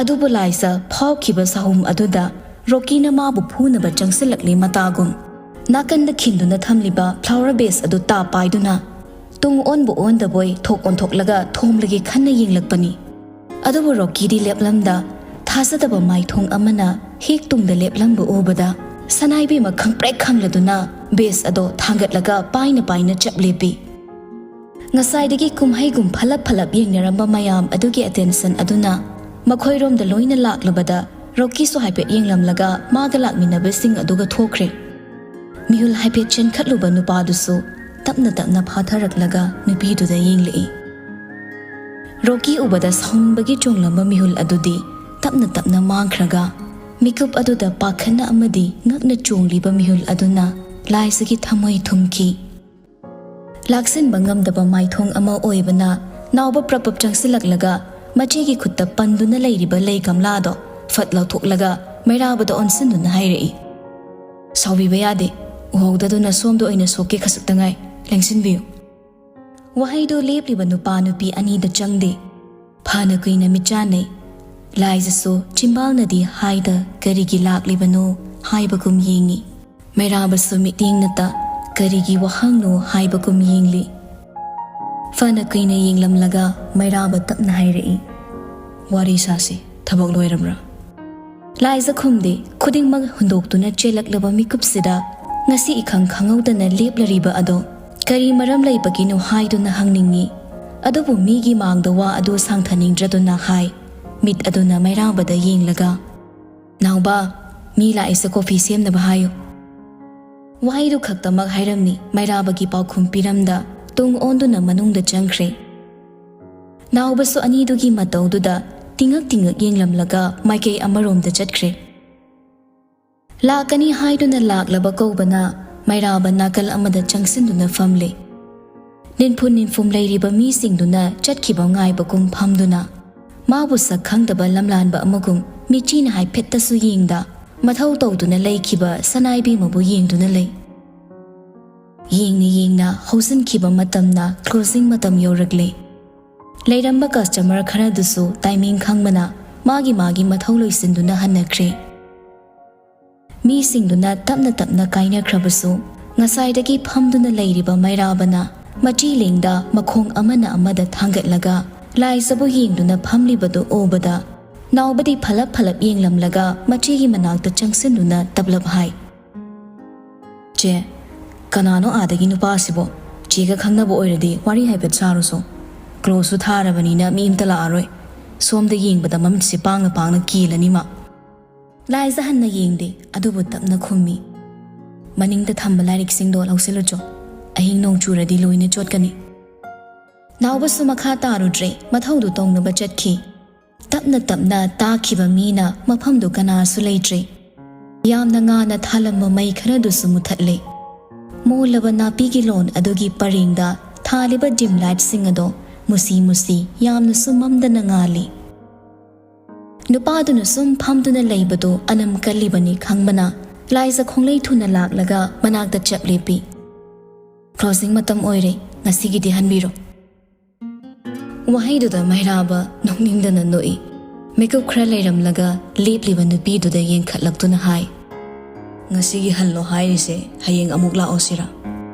ꯑꯗꯨꯕꯨ ꯂꯥꯏꯖ ꯐꯥꯎꯈꯤꯕ ꯁꯥꯍꯨꯝ ꯑꯗꯨꯗ ꯔꯣꯀꯤꯅ ꯃꯥꯕꯨ ꯐꯨꯅꯕ ꯆꯪꯁꯤꯜꯂꯛꯂꯤ ꯃꯇꯥꯒꯨꯝ꯫ ꯅꯥꯀꯟꯗ ꯈꯤꯟꯗꯨꯅ ꯊꯝꯂꯤꯕ ꯐ꯭ꯂꯥꯋꯔ ꯕꯦꯁ ꯑꯗꯨ ꯇꯥ ꯄꯥꯏꯗꯨꯅ ꯇꯨꯡ ꯑꯣꯟꯕꯨ ꯑꯣꯟꯗꯕꯣꯏ ꯊꯣꯛ ꯑꯣꯟꯊꯣꯛꯂꯒ ꯊꯣꯝꯂꯒꯦ ꯈꯟꯅ ꯌꯦꯡꯂꯛꯄꯅꯤ꯫ ꯑꯗꯨꯕꯨ ꯔꯣꯀꯤꯗꯤ ꯂꯦꯞꯂꯝꯗ ꯊꯥꯖꯗꯕ ꯃꯥꯏꯊꯣꯡ ꯑꯃꯅ ꯍꯦꯛ ꯇꯨꯡꯗ ꯂꯦꯞꯂꯝꯕ ꯎꯕꯗ ꯁꯅꯥꯏꯕꯦꯝꯃ ꯈꯪꯄ꯭ꯔꯦꯛ ꯈꯪꯂꯗꯨꯅ ꯕꯦꯁ ꯑꯗꯣ ꯊꯥꯡꯒꯠꯂꯒ ꯄꯥꯏꯅ ꯄꯥꯏꯅ ꯆꯞ ꯂꯦꯞꯄꯤ꯫ ꯉꯁꯥꯏꯗꯒꯤ ꯀꯨꯝꯍꯩꯒꯨꯝ ꯐꯠꯂꯞ ꯐꯠꯂꯞ ꯌꯦꯡꯅꯔꯝꯕ ꯃꯌꯥꯝ ꯑꯗꯨꯒꯤ ꯑꯦꯇꯦꯟꯁꯟ ꯑꯗꯨꯅ ꯃꯈꯣꯏꯔꯣꯝꯗ ꯂꯣꯏꯅ ꯂꯥꯛꯂꯕꯗ ꯔꯣꯀꯤꯁꯨ ꯍꯥꯏꯐꯦꯠ ꯌꯦꯡꯂꯝꯂꯒ ꯃꯥꯒ ꯂꯥꯛꯃꯤꯟꯅꯕꯁꯤꯡ ꯑꯗꯨꯒ ꯊꯣꯛꯈ꯭ꯔꯦ꯫ ꯃꯤꯍꯨꯜ ꯍꯥꯏꯐꯦꯠ ꯆꯦꯟꯈꯠꯂꯨꯕ ꯅꯨꯄꯥꯗꯨꯁꯨ ꯇꯞꯅ ꯇꯞꯅ ꯐꯥꯊꯔꯛꯂꯒ ꯅꯨꯄꯤꯗꯨꯗ ꯌꯦꯡꯂꯛꯏ꯫ ꯔꯣꯀꯤ ꯎꯕꯗ ꯁꯥꯎꯅꯤꯡꯕꯒꯤ ꯆꯣꯡꯂꯝꯕ ꯃꯤꯍꯨꯜ ꯑꯗꯨꯗꯤ ꯇꯞꯅ ꯇꯞꯅ ꯃꯥꯡꯈ꯭ꯔꯒ ꯃꯤꯀꯨꯞ ꯑꯗꯨꯗ ꯄꯥꯈꯠꯅ ꯑꯃꯗꯤ ꯉꯛꯅ ꯆꯣꯡꯂꯤꯕ ꯃꯤꯍꯨꯜ ꯑꯗꯨꯅ ꯂꯥꯏꯖꯒꯤ ꯊꯃꯣꯏ ꯊꯨꯝꯈꯤ꯫ ꯂꯥꯛꯁꯤꯟꯕ ꯉꯝꯗꯕ ꯃꯥꯏꯊꯣꯡ ꯑꯃ ꯑꯣꯏꯕꯅ ꯅꯥꯎꯕ ꯄ꯭ꯔꯞ ꯄ꯭ꯔꯞ ꯆꯪꯁꯤꯜꯂꯛꯂꯒ ꯃꯆꯦꯒꯤ ꯈꯨꯠꯇ ꯄꯟꯗꯨꯅ ꯂꯩꯔꯤꯕ ꯂꯩ ꯒꯝꯂꯥꯗꯣ ꯐꯠ ꯂꯧꯊꯣꯛꯂꯒ ꯃꯩꯔꯥꯕꯗ ꯑꯣꯟꯁꯤꯟꯗꯨꯅ ꯍꯥꯏꯔꯛꯏ, "ꯁꯥꯎꯕꯤꯕ ꯌꯥꯗꯦ, ꯎꯍꯧꯗꯗꯨꯅ ꯁꯣꯝꯗ ꯑꯣꯏꯅ ꯁꯣꯛꯀꯦ ꯈꯖꯤꯛꯇ ꯉꯥꯏ, ꯂꯦꯡꯁꯤꯟꯕꯤꯌꯨ"꯫ ꯋꯥꯍꯩꯗꯨ ꯂꯦꯞꯂꯤꯕ ꯅꯨꯄꯥ ꯅꯨꯄꯤ ꯑꯅꯤꯗ ꯆꯪꯗꯦ꯫ ꯐꯅ ꯀꯨꯏꯅ ꯃꯤꯠꯆꯥꯟꯅꯩ꯫ ꯂꯥꯏꯖꯁꯨ ꯆꯤꯝꯕꯥꯜꯅꯗꯤ ꯍꯥꯏꯗ ꯀꯔꯤꯒꯤ ꯂꯥꯛꯂꯤꯕꯅꯣ ꯍꯥꯏꯕꯒꯨꯝ ꯌꯦꯡꯏ꯫ ꯃꯩꯔꯥꯕꯁꯨ ꯃꯤꯠꯌꯦꯡꯅꯇ ꯀꯔꯤꯒꯤ ꯋꯥꯍꯪꯅꯣ ꯍꯥꯏꯕꯒꯨꯝ ꯌꯦꯡꯂꯤ꯫ ꯐꯅ ꯀꯨꯏꯅ ꯌꯦꯡꯂꯝꯂꯒ ꯃꯩꯔꯥꯕ ꯇꯞꯅ ꯍꯥꯏꯔꯛꯏ, "ꯋꯥꯔꯤ ꯁꯥꯁꯤ, ꯊꯕꯛ ꯂꯣꯏꯔꯕ꯭ꯔꯥ?" ꯂꯥꯏꯖ ꯈꯨꯝꯗꯦ꯫ ꯈꯨꯗꯤꯡꯃꯛ ꯍꯨꯟꯗꯣꯛꯇꯨꯅ ꯆꯦꯜꯂꯛꯂꯕ ꯃꯤꯀꯨꯞꯁꯤꯗ ꯉꯁꯤ ꯏꯈꯪ ꯈꯪꯍꯧꯗꯅ ꯂꯦꯞꯂꯔꯤꯕ ꯑꯗꯣ ꯀꯔꯤ ꯃꯔꯝ ꯂꯩꯕꯒꯤꯅꯣ ꯍꯥꯏꯗꯨꯅ ꯍꯪꯅꯤꯡꯏ꯫ ꯑꯗꯨꯕꯨ ꯃꯤꯒꯤ ꯃꯥꯡꯗ ꯋꯥ ꯑꯗꯨ ꯁꯥꯡꯊꯅꯤꯡꯗ꯭ꯔꯗꯨꯅ ꯍꯥꯏ꯫ ꯃꯤꯠ ꯑꯗꯨꯅ ꯃꯩꯔꯥꯕꯗ ꯌꯦꯡꯂꯒ, "ꯅꯥꯎꯕ, ꯃꯤ ꯂꯥꯛꯏꯁꯦ, ꯀꯣꯐꯤ ꯁꯦꯝꯅꯕ ꯍꯥꯏꯌꯨ"꯫ ꯋꯥꯍꯩꯗꯨ ꯈꯛꯇꯃꯛ ꯍꯥꯏꯔꯝꯃꯤ꯫ ꯃꯩꯔꯥꯕꯒꯤ ꯄꯥꯎꯈꯨꯝ ꯄꯤꯔꯝꯗ ꯇꯨꯡ ꯑꯣꯟꯗꯨꯅ ꯃꯅꯨꯡꯗ ꯆꯪꯈ꯭ꯔꯦ꯫ ꯅꯥꯎꯕꯁꯨ ꯑꯅꯤꯗꯨꯒꯤ ꯃꯇꯧꯗꯨꯗ ꯇꯤꯡꯉꯛ ꯇꯤꯡꯉꯛ ꯌꯦꯡꯂꯝꯂꯒ ꯃꯥꯏꯀꯩ ꯑꯃꯔꯣꯝꯗ ꯆꯠꯈ꯭ꯔꯦ꯫ ꯂꯥꯛꯀꯅꯤ ꯍꯥꯏꯗꯨꯅ ꯂꯥꯛꯂꯕ ꯀꯧꯕꯅ ꯃꯩꯔꯥꯕ ꯅꯥꯀꯜ ꯑꯃꯗ ꯆꯪꯁꯤꯟꯗꯨꯅ ꯐꯝꯂꯦ꯫ ꯅꯤꯟꯐꯨ ꯅꯤꯟꯐꯨꯝ ꯂꯩꯔꯤꯕ ꯃꯤꯁꯤꯡꯗꯨꯅ ꯆꯠꯈꯤꯕ ꯉꯥꯏꯕꯒꯨꯝ ꯐꯝꯗꯨꯅ ꯃꯥꯕꯨ ꯁꯛ ꯈꯪꯗꯕ ꯂꯝꯂꯥꯟꯕ ꯑꯃꯒꯨꯝ ꯃꯤꯆꯤꯅ ꯍꯥꯏꯐꯦꯠꯇꯁꯨ ꯌꯦꯡꯗ ꯃꯊꯧ ꯇꯧꯗꯨꯅ ꯂꯩꯈꯤꯕ ꯁꯅꯥꯏꯕꯦꯝꯃꯕꯨ ꯌꯦꯡꯗꯨꯅ ꯂꯩ꯫ ꯌꯦꯡꯅ ꯌꯦꯡꯅ ꯍꯧꯖꯤꯟꯈꯤꯕ ꯃꯇꯝꯅ ꯀ꯭ꯂꯣꯖꯤꯡ ꯃꯇꯝ ꯌꯧꯔꯛꯂꯦ꯫ ꯂꯩꯔꯝꯕ ꯀꯁꯇꯃꯔ ꯈꯔꯗꯨꯁꯨ ꯇꯥꯏꯃꯤꯡ ꯈꯪꯕꯅ ꯃꯥꯒꯤ ꯃꯥꯒꯤ ꯃꯊꯧ ꯂꯣꯏꯁꯤꯟꯗꯨꯅ ꯍꯟꯅꯈ꯭ꯔꯦ꯫ ꯃꯤꯁꯤꯡꯗꯨꯅ ꯇꯞꯅ ꯇꯞꯅ ꯀꯥꯏꯅꯈ꯭ꯔꯕꯁꯨ, ꯉꯁꯥꯏꯗꯒꯤ ꯐꯝꯗꯨꯅ ꯂꯩꯔꯤꯕ ꯃꯩꯔꯥꯕꯅ ꯃꯆꯤ ꯂꯦꯡꯗ ꯃꯈꯣꯡ ꯑꯃꯅ ꯑꯃꯗ ꯊꯥꯡꯒꯠꯂꯒ ꯂꯥꯏꯖꯕꯨ ꯌꯦꯡꯗꯨꯅ ꯐꯝꯂꯤꯕꯗꯨ ꯎꯕꯗ, ꯅꯥꯎꯕꯗꯤ ꯐꯂꯞ ꯐꯂꯞ ꯌꯦꯡꯂꯝꯂꯒ ꯃꯆꯦꯒꯤ ꯃꯅꯥꯛꯇ ꯆꯪꯁꯤꯟꯗꯨꯅ ꯇꯞꯂꯞ ꯍꯥꯏ, "ꯆꯦ, ꯀꯅꯥꯅꯣ ꯑꯥꯗꯒꯤ ꯅꯨꯄꯥꯁꯤꯕꯣ? ꯆꯦꯒ ꯈꯪꯅꯕ ꯑꯣꯏꯔꯗꯤ ꯋꯥꯔꯤ ꯍꯥꯏꯐꯦꯠ ꯁꯥꯔꯨꯁꯣ꯫ ꯀ꯭ꯂꯣꯖꯁꯨ ꯊꯥꯔꯕꯅꯤꯅ ꯃꯤ ꯑꯝꯇ ꯂꯥꯛꯑꯔꯣꯏ꯫ ꯁꯣꯝꯗ ꯌꯦꯡꯕꯗ ꯃꯃꯤꯠꯁꯦ ꯄꯥꯡꯅ ꯄꯥꯡꯅ ꯀꯦꯜꯂꯅꯤ ꯃꯥ꯫ ꯂꯥꯏꯖ ꯍꯟꯅ ꯌꯦꯡꯗꯦ, ꯑꯗꯨꯕꯨ ꯇꯞꯅ ꯈꯨꯝꯃꯤ꯫ ꯃꯅꯤꯡꯗ ꯊꯝꯕ ꯂꯥꯏꯔꯤꯛꯁꯤꯡꯗꯣ ꯂꯧꯁꯤꯜꯂꯨꯆꯣ꯫ ꯑꯍꯤꯡ ꯅꯣꯡ ꯆꯨꯔꯗꯤ ꯂꯣꯏꯅ ꯆꯣꯠꯀꯅꯤ꯫ ꯅꯥꯎꯕꯁꯨ ꯃꯈꯥ ꯇꯥꯔꯨꯗ꯭ꯔꯦ, ꯃꯊꯧꯗꯨ ꯇꯧꯅꯕ ꯆꯠꯈꯤ꯫ ꯇꯞꯅ ꯇꯞꯅ ꯇꯥꯈꯤꯕ ꯃꯤꯅ ꯃꯐꯝꯗꯨ ꯀꯅꯥꯁꯨ ꯂꯩꯇ꯭ꯔꯦ꯫ ꯌꯥꯝꯅ ꯉꯥꯅ ꯊꯥꯂꯝꯕ ꯃꯩ ꯈꯔꯗꯨꯁꯨ ꯃꯨꯊꯠꯂꯦ꯫ ꯃꯣꯜꯂꯕ ꯅꯥꯄꯤꯒꯤ ꯂꯣꯟ ꯑꯗꯨꯒꯤ ꯄꯔꯦꯡꯗ ꯊꯥꯜꯂꯤꯕ ꯗꯤꯝ ꯂꯥꯏꯠꯁꯤꯡ ꯑꯗꯣ ꯃꯨꯁꯤ ꯃꯨꯁꯤ ꯌꯥꯝꯅꯁꯨ ꯃꯝꯗꯅ ꯉꯥꯜꯂꯤ꯫ ꯅꯨꯄꯥꯗꯨꯅ ꯁꯨꯝ ꯐꯝꯗꯨꯅ ꯂꯩꯕꯗꯨ ꯑꯅꯝ ꯀꯜꯂꯤꯕꯅꯤ ꯈꯪꯕꯅ ꯂꯥꯏꯖ ꯈꯣꯡꯂꯩ ꯊꯨꯅ ꯂꯥꯛꯂꯒ ꯃꯅꯥꯛꯇ ꯆꯞ ꯂꯦꯞꯄꯤ꯫ "ꯀ꯭ꯂꯣꯖꯤꯡ ꯃꯇꯝ ꯑꯣꯏꯔꯦ, ꯉꯁꯤꯒꯤꯗꯤ ꯍꯟꯕꯤꯔꯣ꯫" ꯋꯥꯍꯩꯗꯨꯗ ꯃꯩꯔꯥꯕ ꯅꯣꯛꯅꯤꯡꯗꯅ ꯅꯣꯛꯏ꯫ ꯃꯤꯀꯨꯞ ꯈꯔ ꯂꯩꯔꯝꯂꯒ ꯂꯦꯞꯂꯤꯕ ꯅꯨꯄꯤꯗꯨꯗ ꯌꯦꯡꯈꯠꯂꯛꯇꯨꯅ ꯍꯥꯏ, "ꯉꯁꯤꯒꯤ ꯍꯜꯂꯣ ꯍꯥꯏꯔꯤꯁꯦ ꯍꯌꯦꯡ ꯑꯃꯨꯛ ꯂꯥꯛꯑꯣ ꯁꯤꯔꯥ?"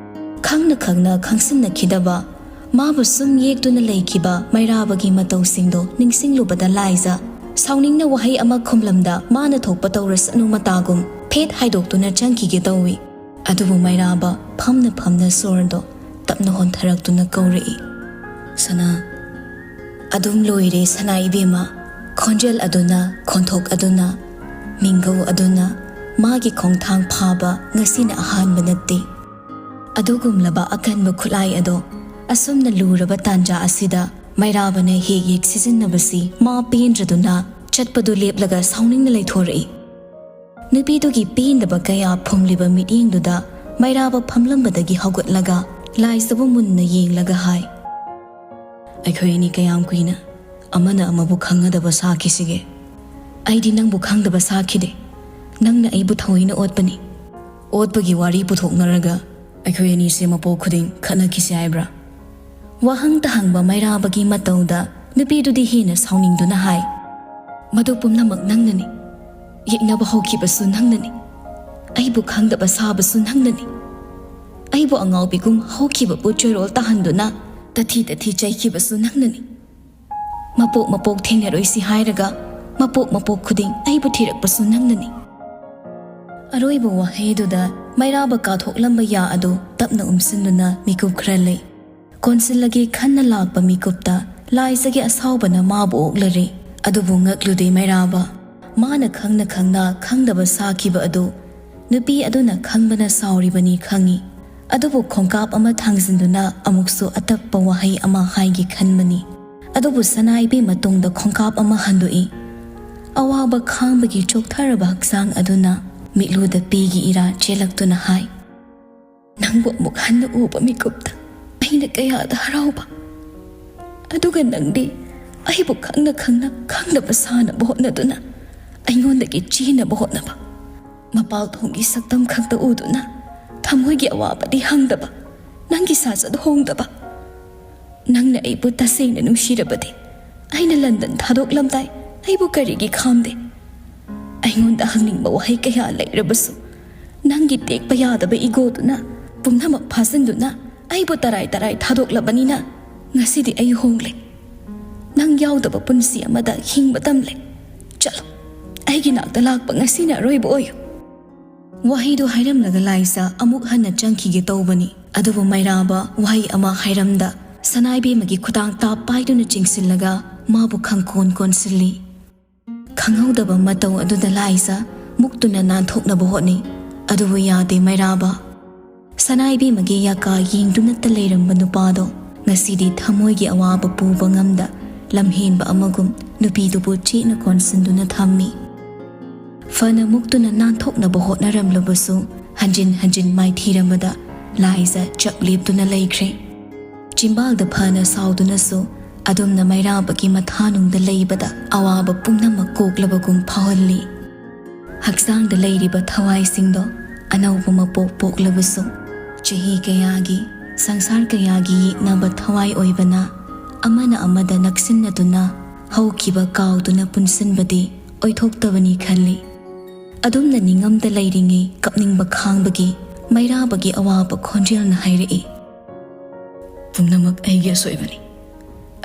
ꯈꯪꯅ ꯈꯪꯅ ꯈꯪꯁꯤꯟꯅꯈꯤꯗꯕ, ꯃꯥꯕꯨ ꯁꯨꯝ ꯌꯦꯛꯇꯨꯅ ꯂꯩꯈꯤꯕ ꯃꯩꯔꯥꯕꯒꯤ ꯃꯇꯧꯁꯤꯡꯗꯣ ꯅꯤꯡꯁꯤꯡꯂꯨꯕꯗ ꯂꯥꯏꯖ ꯁꯥꯎꯅꯤꯡꯅ ꯋꯥꯍꯩ ꯑꯃ ꯈꯨꯝꯂꯝꯗ ꯃꯥꯅ ꯊꯣꯛꯄ ꯇꯧꯔꯁꯅꯨ ꯃꯇꯥꯒꯨꯝ ꯐꯦꯠ ꯍꯥꯏꯗꯣꯛꯇꯨꯅ ꯆꯪꯈꯤꯒꯦ ꯇꯧꯏ꯫ ꯑꯗꯨꯕꯨ ꯃꯩꯔꯥꯕ ꯐꯝꯅ ꯐꯝꯅ ꯁꯣꯔꯗꯣ ꯇꯞꯅ ꯍꯣꯟꯊꯔꯛꯇꯨꯅ ꯀꯧꯔꯛꯏ, "ꯁꯅꯥ꯫" ꯑꯗꯨꯝ ꯂꯣꯏꯔꯦ ꯁꯅꯥ ꯏꯕꯦꯝꯃ꯫ ꯈꯣꯟꯖꯦꯜ ꯑꯗꯨꯅ, ꯈꯣꯟꯊꯣꯛ ꯑꯗꯨꯅ, ꯃꯤꯡꯒꯧ ꯑꯗꯨꯅ ꯃꯥꯒꯤ ꯈꯣꯡꯊꯥꯡ ꯐꯥꯕ ꯉꯁꯤꯅ ꯑꯍꯥꯟꯕ ꯅꯠꯇꯦ꯫ ꯑꯗꯨꯒꯨꯝꯂꯕ ꯑꯀꯟꯕ ꯈꯨꯠꯂꯥꯏ ꯑꯗꯣ ꯑꯁꯨꯝꯅ ꯂꯨꯔꯕ ꯇꯥꯟꯖꯥ ꯑꯁꯤꯗ ꯃꯩꯔꯥꯕꯅ ꯍꯦꯛ ꯍꯦꯛ ꯁꯤꯖꯤꯟꯅꯕꯁꯤ ꯃꯥ ꯄꯦꯟꯗ꯭ꯔꯗꯨꯅ ꯆꯠꯄꯗꯨ ꯂꯦꯞꯂꯒ ꯁꯥꯎꯅꯤꯡꯅ ꯂꯩꯊꯣꯔꯛꯏ꯫ ꯅꯨꯄꯤꯗꯨꯒꯤ ꯄꯦꯟꯗꯕ ꯀꯌꯥ ꯐꯨꯝꯂꯤꯕ ꯃꯤꯠꯌꯦꯡꯗꯨꯗ ꯃꯩꯔꯥꯕ ꯐꯝꯂꯝꯕꯗꯒꯤ ꯍꯧꯒꯠꯂꯒ ꯂꯥꯏꯖꯕꯨ ꯃꯨꯟꯅ ꯌꯦꯡꯂꯒ ꯍꯥꯏ, "ꯑꯩꯈꯣꯏ ꯑꯅꯤ ꯀꯌꯥꯝ ꯀꯨꯏꯅ ꯑꯃꯅ ꯑꯃꯕꯨ ꯈꯪꯅꯗꯕ ꯁꯥꯈꯤꯁꯤꯒꯦ? ꯑꯩꯗꯤ ꯅꯪꯕꯨ ꯈꯪꯗꯕ ꯁꯥꯈꯤꯗꯦ꯫ ꯅꯪꯅ ꯑꯩꯕꯨ ꯊꯑꯣꯏꯅ ꯑꯣꯠꯄꯅꯤ꯫ ꯑꯣꯠꯄꯒꯤ ꯋꯥꯔꯤ ꯄꯨꯊꯣꯛꯅꯔꯒ ꯑꯩꯈꯣꯏ ꯑꯅꯤꯁꯦ ꯃꯄꯣꯛ ꯈꯨꯗꯤꯡ ꯈꯠꯅꯈꯤꯁꯤ ꯍꯥꯏꯕ꯭ꯔꯥ?" ꯋꯥꯍꯪꯇ ꯍꯪꯕ ꯃꯩꯔꯥꯕꯒꯤ ꯃꯇꯧꯗ ꯅꯨꯄꯤꯗꯨꯗꯤ ꯍꯦꯟꯅ ꯁꯥꯎꯅꯤꯡꯗꯨꯅ ꯍꯥꯏ, "ꯃꯗꯨ ꯄꯨꯝꯅꯃꯛ ꯅꯪꯅꯅꯤ꯫ ꯌꯦꯛꯅꯕ ꯍꯧꯈꯤꯕꯁꯨ ꯅꯪꯅꯅꯤ꯫ ꯑꯩꯕꯨ ꯈꯪꯗꯕ ꯁꯥꯕꯁꯨ ꯅꯪꯅꯅꯤ꯫ ꯑꯩꯕꯨ ꯑꯉꯥꯎꯕꯤꯒꯨꯝ ꯍꯧꯈꯤꯕꯕꯨ ꯆꯣꯏꯔꯣꯜ ꯇꯥꯍꯟꯗꯨꯅ ꯇꯊꯤ ꯇꯊꯤ ꯆꯩꯈꯤꯕꯁꯨ ꯅꯪꯅꯅꯤ꯫ ꯃꯄꯣꯛ ꯃꯄꯣꯛ ꯊꯦꯡꯅꯔꯣꯏꯁꯤ ꯍꯥꯏꯔꯒ ꯃꯄꯣꯛ ꯃꯄꯣꯛ ꯈꯨꯗꯤꯡ ꯑꯩꯕꯨ ꯊꯤꯔꯛꯄꯁꯨ ꯅꯪꯅꯅꯤ꯫" ꯑꯔꯣꯏꯕ ꯋꯥꯍꯩꯗꯨꯗ ꯃꯩꯔꯥꯕ ꯀꯥꯊꯣꯛꯂꯝꯕ ꯌꯥ ꯑꯗꯨ ꯇꯞꯅ ꯎꯝꯁꯤꯟꯗꯨꯅ ꯃꯤꯀꯨꯞ ꯈꯔ ꯂꯩ꯫ ꯀꯣꯟꯁꯤꯜꯂꯒꯦ ꯈꯟꯅ ꯂꯥꯛꯄ ꯃꯤꯀꯨꯞꯇ ꯂꯥꯏꯖꯒꯤ ꯑꯁꯥꯎꯕꯅ ꯃꯥꯕꯨ ꯑꯣꯛꯂꯔꯦ꯫ ꯑꯗꯨꯕꯨ ꯉꯛꯂꯨꯗꯦ ꯃꯩꯔꯥꯕ꯫ ꯃꯥꯅ ꯈꯪꯅ ꯈꯪꯅ ꯈꯪꯗꯕ ꯁꯥꯈꯤꯕ ꯑꯗꯨ ꯅꯨꯄꯤ ꯑꯗꯨꯅ ꯈꯪꯕꯅ ꯁꯥꯎꯔꯤꯕꯅꯤ ꯈꯪꯏ꯫ ꯑꯗꯨꯕꯨ ꯈꯣꯡꯀꯥꯞ ꯑꯃ ꯊꯥꯡꯖꯤꯟꯗꯨꯅ ꯑꯃꯨꯛꯁꯨ ꯑꯇꯞꯄ ꯋꯥꯍꯩ ꯑꯃ ꯍꯥꯏꯒꯦ ꯈꯟꯕꯅꯤ꯫ ꯑꯗꯨꯕꯨ ꯁꯅꯥꯏꯕꯤ ꯃꯇꯨꯡꯗ ꯈꯣꯡꯀꯥꯞ ꯑꯃ ꯍꯟꯗꯣꯛꯏ꯫ ꯑꯋꯥꯕ ꯈꯥꯡꯕꯒꯤ ꯆꯣꯛꯊꯔꯕ ꯍꯛꯆꯥꯡ ꯑꯗꯨꯅ ꯃꯤꯠꯂꯨꯗ ꯄꯤꯒꯤ ꯏꯔꯥ ꯆꯦꯜꯂꯛꯇꯨꯅ ꯍꯥꯏ, "ꯅꯪꯕꯨ ꯑꯃꯨꯛ ꯍꯟꯅ ꯎꯕ ꯃꯤꯀꯨꯞꯇ ꯑꯩꯅ ꯀꯌꯥꯗ ꯍꯔꯥꯎꯕ꯫ ꯑꯗꯨꯒ ꯅꯪꯗꯤ ꯑꯩꯕꯨ ꯈꯪꯅ ꯈꯪꯅ ꯈꯪꯗꯕ ꯁꯥꯅꯕ ꯍꯣꯠꯅꯗꯨꯅ ꯑꯩꯉꯣꯟꯗꯒꯤ ꯆꯦꯟꯅꯕ ꯍꯣꯠꯅꯕ꯫ ꯃꯄꯥꯜ ꯊꯣꯡꯒꯤ ꯁꯛꯇꯝ ꯈꯛꯇ ꯎꯗꯨꯅ ꯊꯃꯣꯏꯒꯤ ꯑꯋꯥꯕꯗꯤ ꯍꯪꯗꯕ, ꯅꯪꯒꯤ ꯁꯥꯖꯠ ꯍꯣꯡꯗꯕ꯫ ꯅꯪꯅ ꯑꯩꯕꯨ ꯇꯁꯦꯡꯅ ꯅꯨꯡꯁꯤꯔꯕꯗꯤ ꯑꯩꯅ ꯂꯟꯗꯟ ꯊꯥꯗꯣꯛꯂꯝꯗꯥꯏ ꯑꯩꯕꯨ ꯀꯔꯤꯒꯤ ꯈꯥꯝꯗꯦ? ꯑꯩꯉꯣꯟꯗ ꯍꯪꯅꯤꯡꯕ ꯋꯥꯍꯩ ꯀꯌꯥ ꯂꯩꯔꯕꯁꯨ ꯅꯪꯒꯤ ꯇꯦꯛꯄ ꯌꯥꯗꯕ ꯏꯒꯣꯗꯨꯅ ꯄꯨꯝꯅꯃꯛ ꯐꯥꯖꯤꯟꯗꯨꯅ ꯑꯩꯕꯨ ꯇꯔꯥꯏ ꯇꯔꯥꯏ ꯊꯥꯗꯣꯛꯂꯕꯅꯤꯅ ꯉꯁꯤꯗꯤ ꯑꯩ ꯍꯣꯡꯂꯦ꯫ ꯅꯪ ꯌꯥꯎꯗꯕ ꯄꯨꯟꯁꯤ ꯑꯃꯗ ꯍꯤꯡꯕ ꯇꯝꯂꯦ꯫ ꯆꯠꯂꯣ, ꯑꯩꯒꯤ ꯅꯥꯛꯇ ꯂꯥꯛꯄ ꯉꯁꯤꯅ ꯑꯔꯣꯏꯕ ꯑꯣꯏꯌꯨ"꯫ ꯋꯥꯍꯩꯗꯨ ꯍꯥꯏꯔꯝꯂꯒ ꯂꯥꯏꯖ ꯑꯃꯨꯛ ꯍꯟꯅ ꯆꯪꯈꯤꯒꯦ ꯇꯧꯕꯅꯤ꯫ ꯑꯗꯨꯕꯨ ꯃꯩꯔꯥꯕ ꯋꯥꯍꯩ ꯑꯃ ꯍꯥꯏꯔꯝꯗ ꯁꯅꯥꯏꯕꯦꯝꯃꯒꯤ ꯈꯨꯗꯥꯡ ꯇꯥꯞ ꯄꯥꯏꯗꯨꯅ ꯆꯤꯡꯁꯤꯜꯂꯒ ꯃꯥꯕꯨ ꯈꯪꯀꯣꯟ ꯀꯣꯟꯁꯤꯜꯂꯤ꯫ ꯈꯪꯍꯧꯗꯕ ꯃꯇꯧ ꯑꯗꯨꯗ ꯂꯥꯏꯖ ꯃꯨꯛꯇꯨꯅ ꯅꯥꯟꯊꯣꯛꯅꯕ ꯍꯣꯠꯅꯩ꯫ ꯑꯗꯨꯕꯨ ꯌꯥꯗꯦ ꯃꯩꯔꯥꯕ꯫ ꯁꯅꯥꯏꯕꯦꯝꯃꯒꯤ ꯌꯥꯀꯥ ꯌꯦꯡꯗꯨꯅꯇ ꯂꯩꯔꯝꯕ ꯅꯨꯄꯥꯗꯣ ꯉꯁꯤꯗꯤ ꯊꯃꯣꯏꯒꯤ ꯑꯋꯥꯕ ꯄꯨꯕ ꯉꯝꯗ ꯂꯝꯍꯦꯟꯕ ꯑꯃꯒꯨꯝ ꯅꯨꯄꯤꯗꯨꯕꯨ ꯆꯦꯠꯅ ꯀꯣꯟꯁꯤꯟꯗꯨꯅ ꯊꯝꯃꯤ꯫ ꯐꯅ ꯃꯨꯛꯇꯨꯅ ꯅꯥꯟꯊꯣꯛꯅꯕ ꯍꯣꯠꯅꯔꯝꯂꯕꯁꯨ ꯍꯟꯖꯤꯟ ꯍꯟꯖꯤꯟ ꯃꯥꯏꯊꯤꯔꯝꯕꯗ ꯂꯥꯏꯖ ꯆꯞ ꯂꯦꯞꯇꯨꯅ ꯂꯩꯈ꯭ꯔꯦ꯫ ꯆꯤꯝꯕꯥꯜꯗ ꯐꯅ ꯁꯥꯎꯗꯨꯅꯁꯨ ꯑꯗꯨꯝꯅ ꯃꯩꯔꯥꯕꯒꯤ ꯃꯊꯥꯅꯨꯡꯗ ꯂꯩꯕꯗ ꯑꯋꯥꯕ ꯄꯨꯝꯅꯃꯛ ꯀꯣꯛꯂꯕꯒꯨꯝ ꯐꯥꯎꯍꯜꯂꯤ꯫ ꯍꯛꯆꯥꯡꯗ ꯂꯩꯔꯤꯕ ꯊꯋꯥꯏꯁꯤꯡꯗꯣ ꯑꯅꯧꯕ ꯃꯄꯣꯛ ꯄꯣꯛꯂꯕꯁꯨ ꯆꯍꯤ ꯀꯌꯥꯒꯤ, ꯁꯪꯁꯥꯔ ꯀꯌꯥꯒꯤ ꯌꯦꯛꯅꯕ ꯊꯋꯥꯏ ꯑꯣꯏꯕꯅ ꯑꯃꯅ ꯑꯃꯗ ꯅꯛꯁꯤꯟꯅꯗꯨꯅ ꯍꯧꯈꯤꯕ ꯀꯥꯎꯗꯨꯅ ꯄꯨꯟꯁꯤꯟꯕꯗꯤ ꯑꯣꯏꯊꯣꯛꯇꯕꯅꯤ ꯈꯜꯂꯤ꯫ ꯑꯗꯨꯝꯅ ꯅꯤꯡꯉꯝꯗ ꯂꯩꯔꯤꯉꯩ ꯀꯞꯅꯤꯡꯕ ꯈꯥꯡꯕꯒꯤ ꯃꯩꯔꯥꯕꯒꯤ ꯑꯋꯥꯕ ꯈꯣꯟꯖꯦꯜꯅ ꯍꯥꯏꯔꯛꯏ, "ꯄꯨꯝꯅꯃꯛ ꯑꯩꯒꯤ ꯑꯁꯣꯏꯕꯅꯤ꯫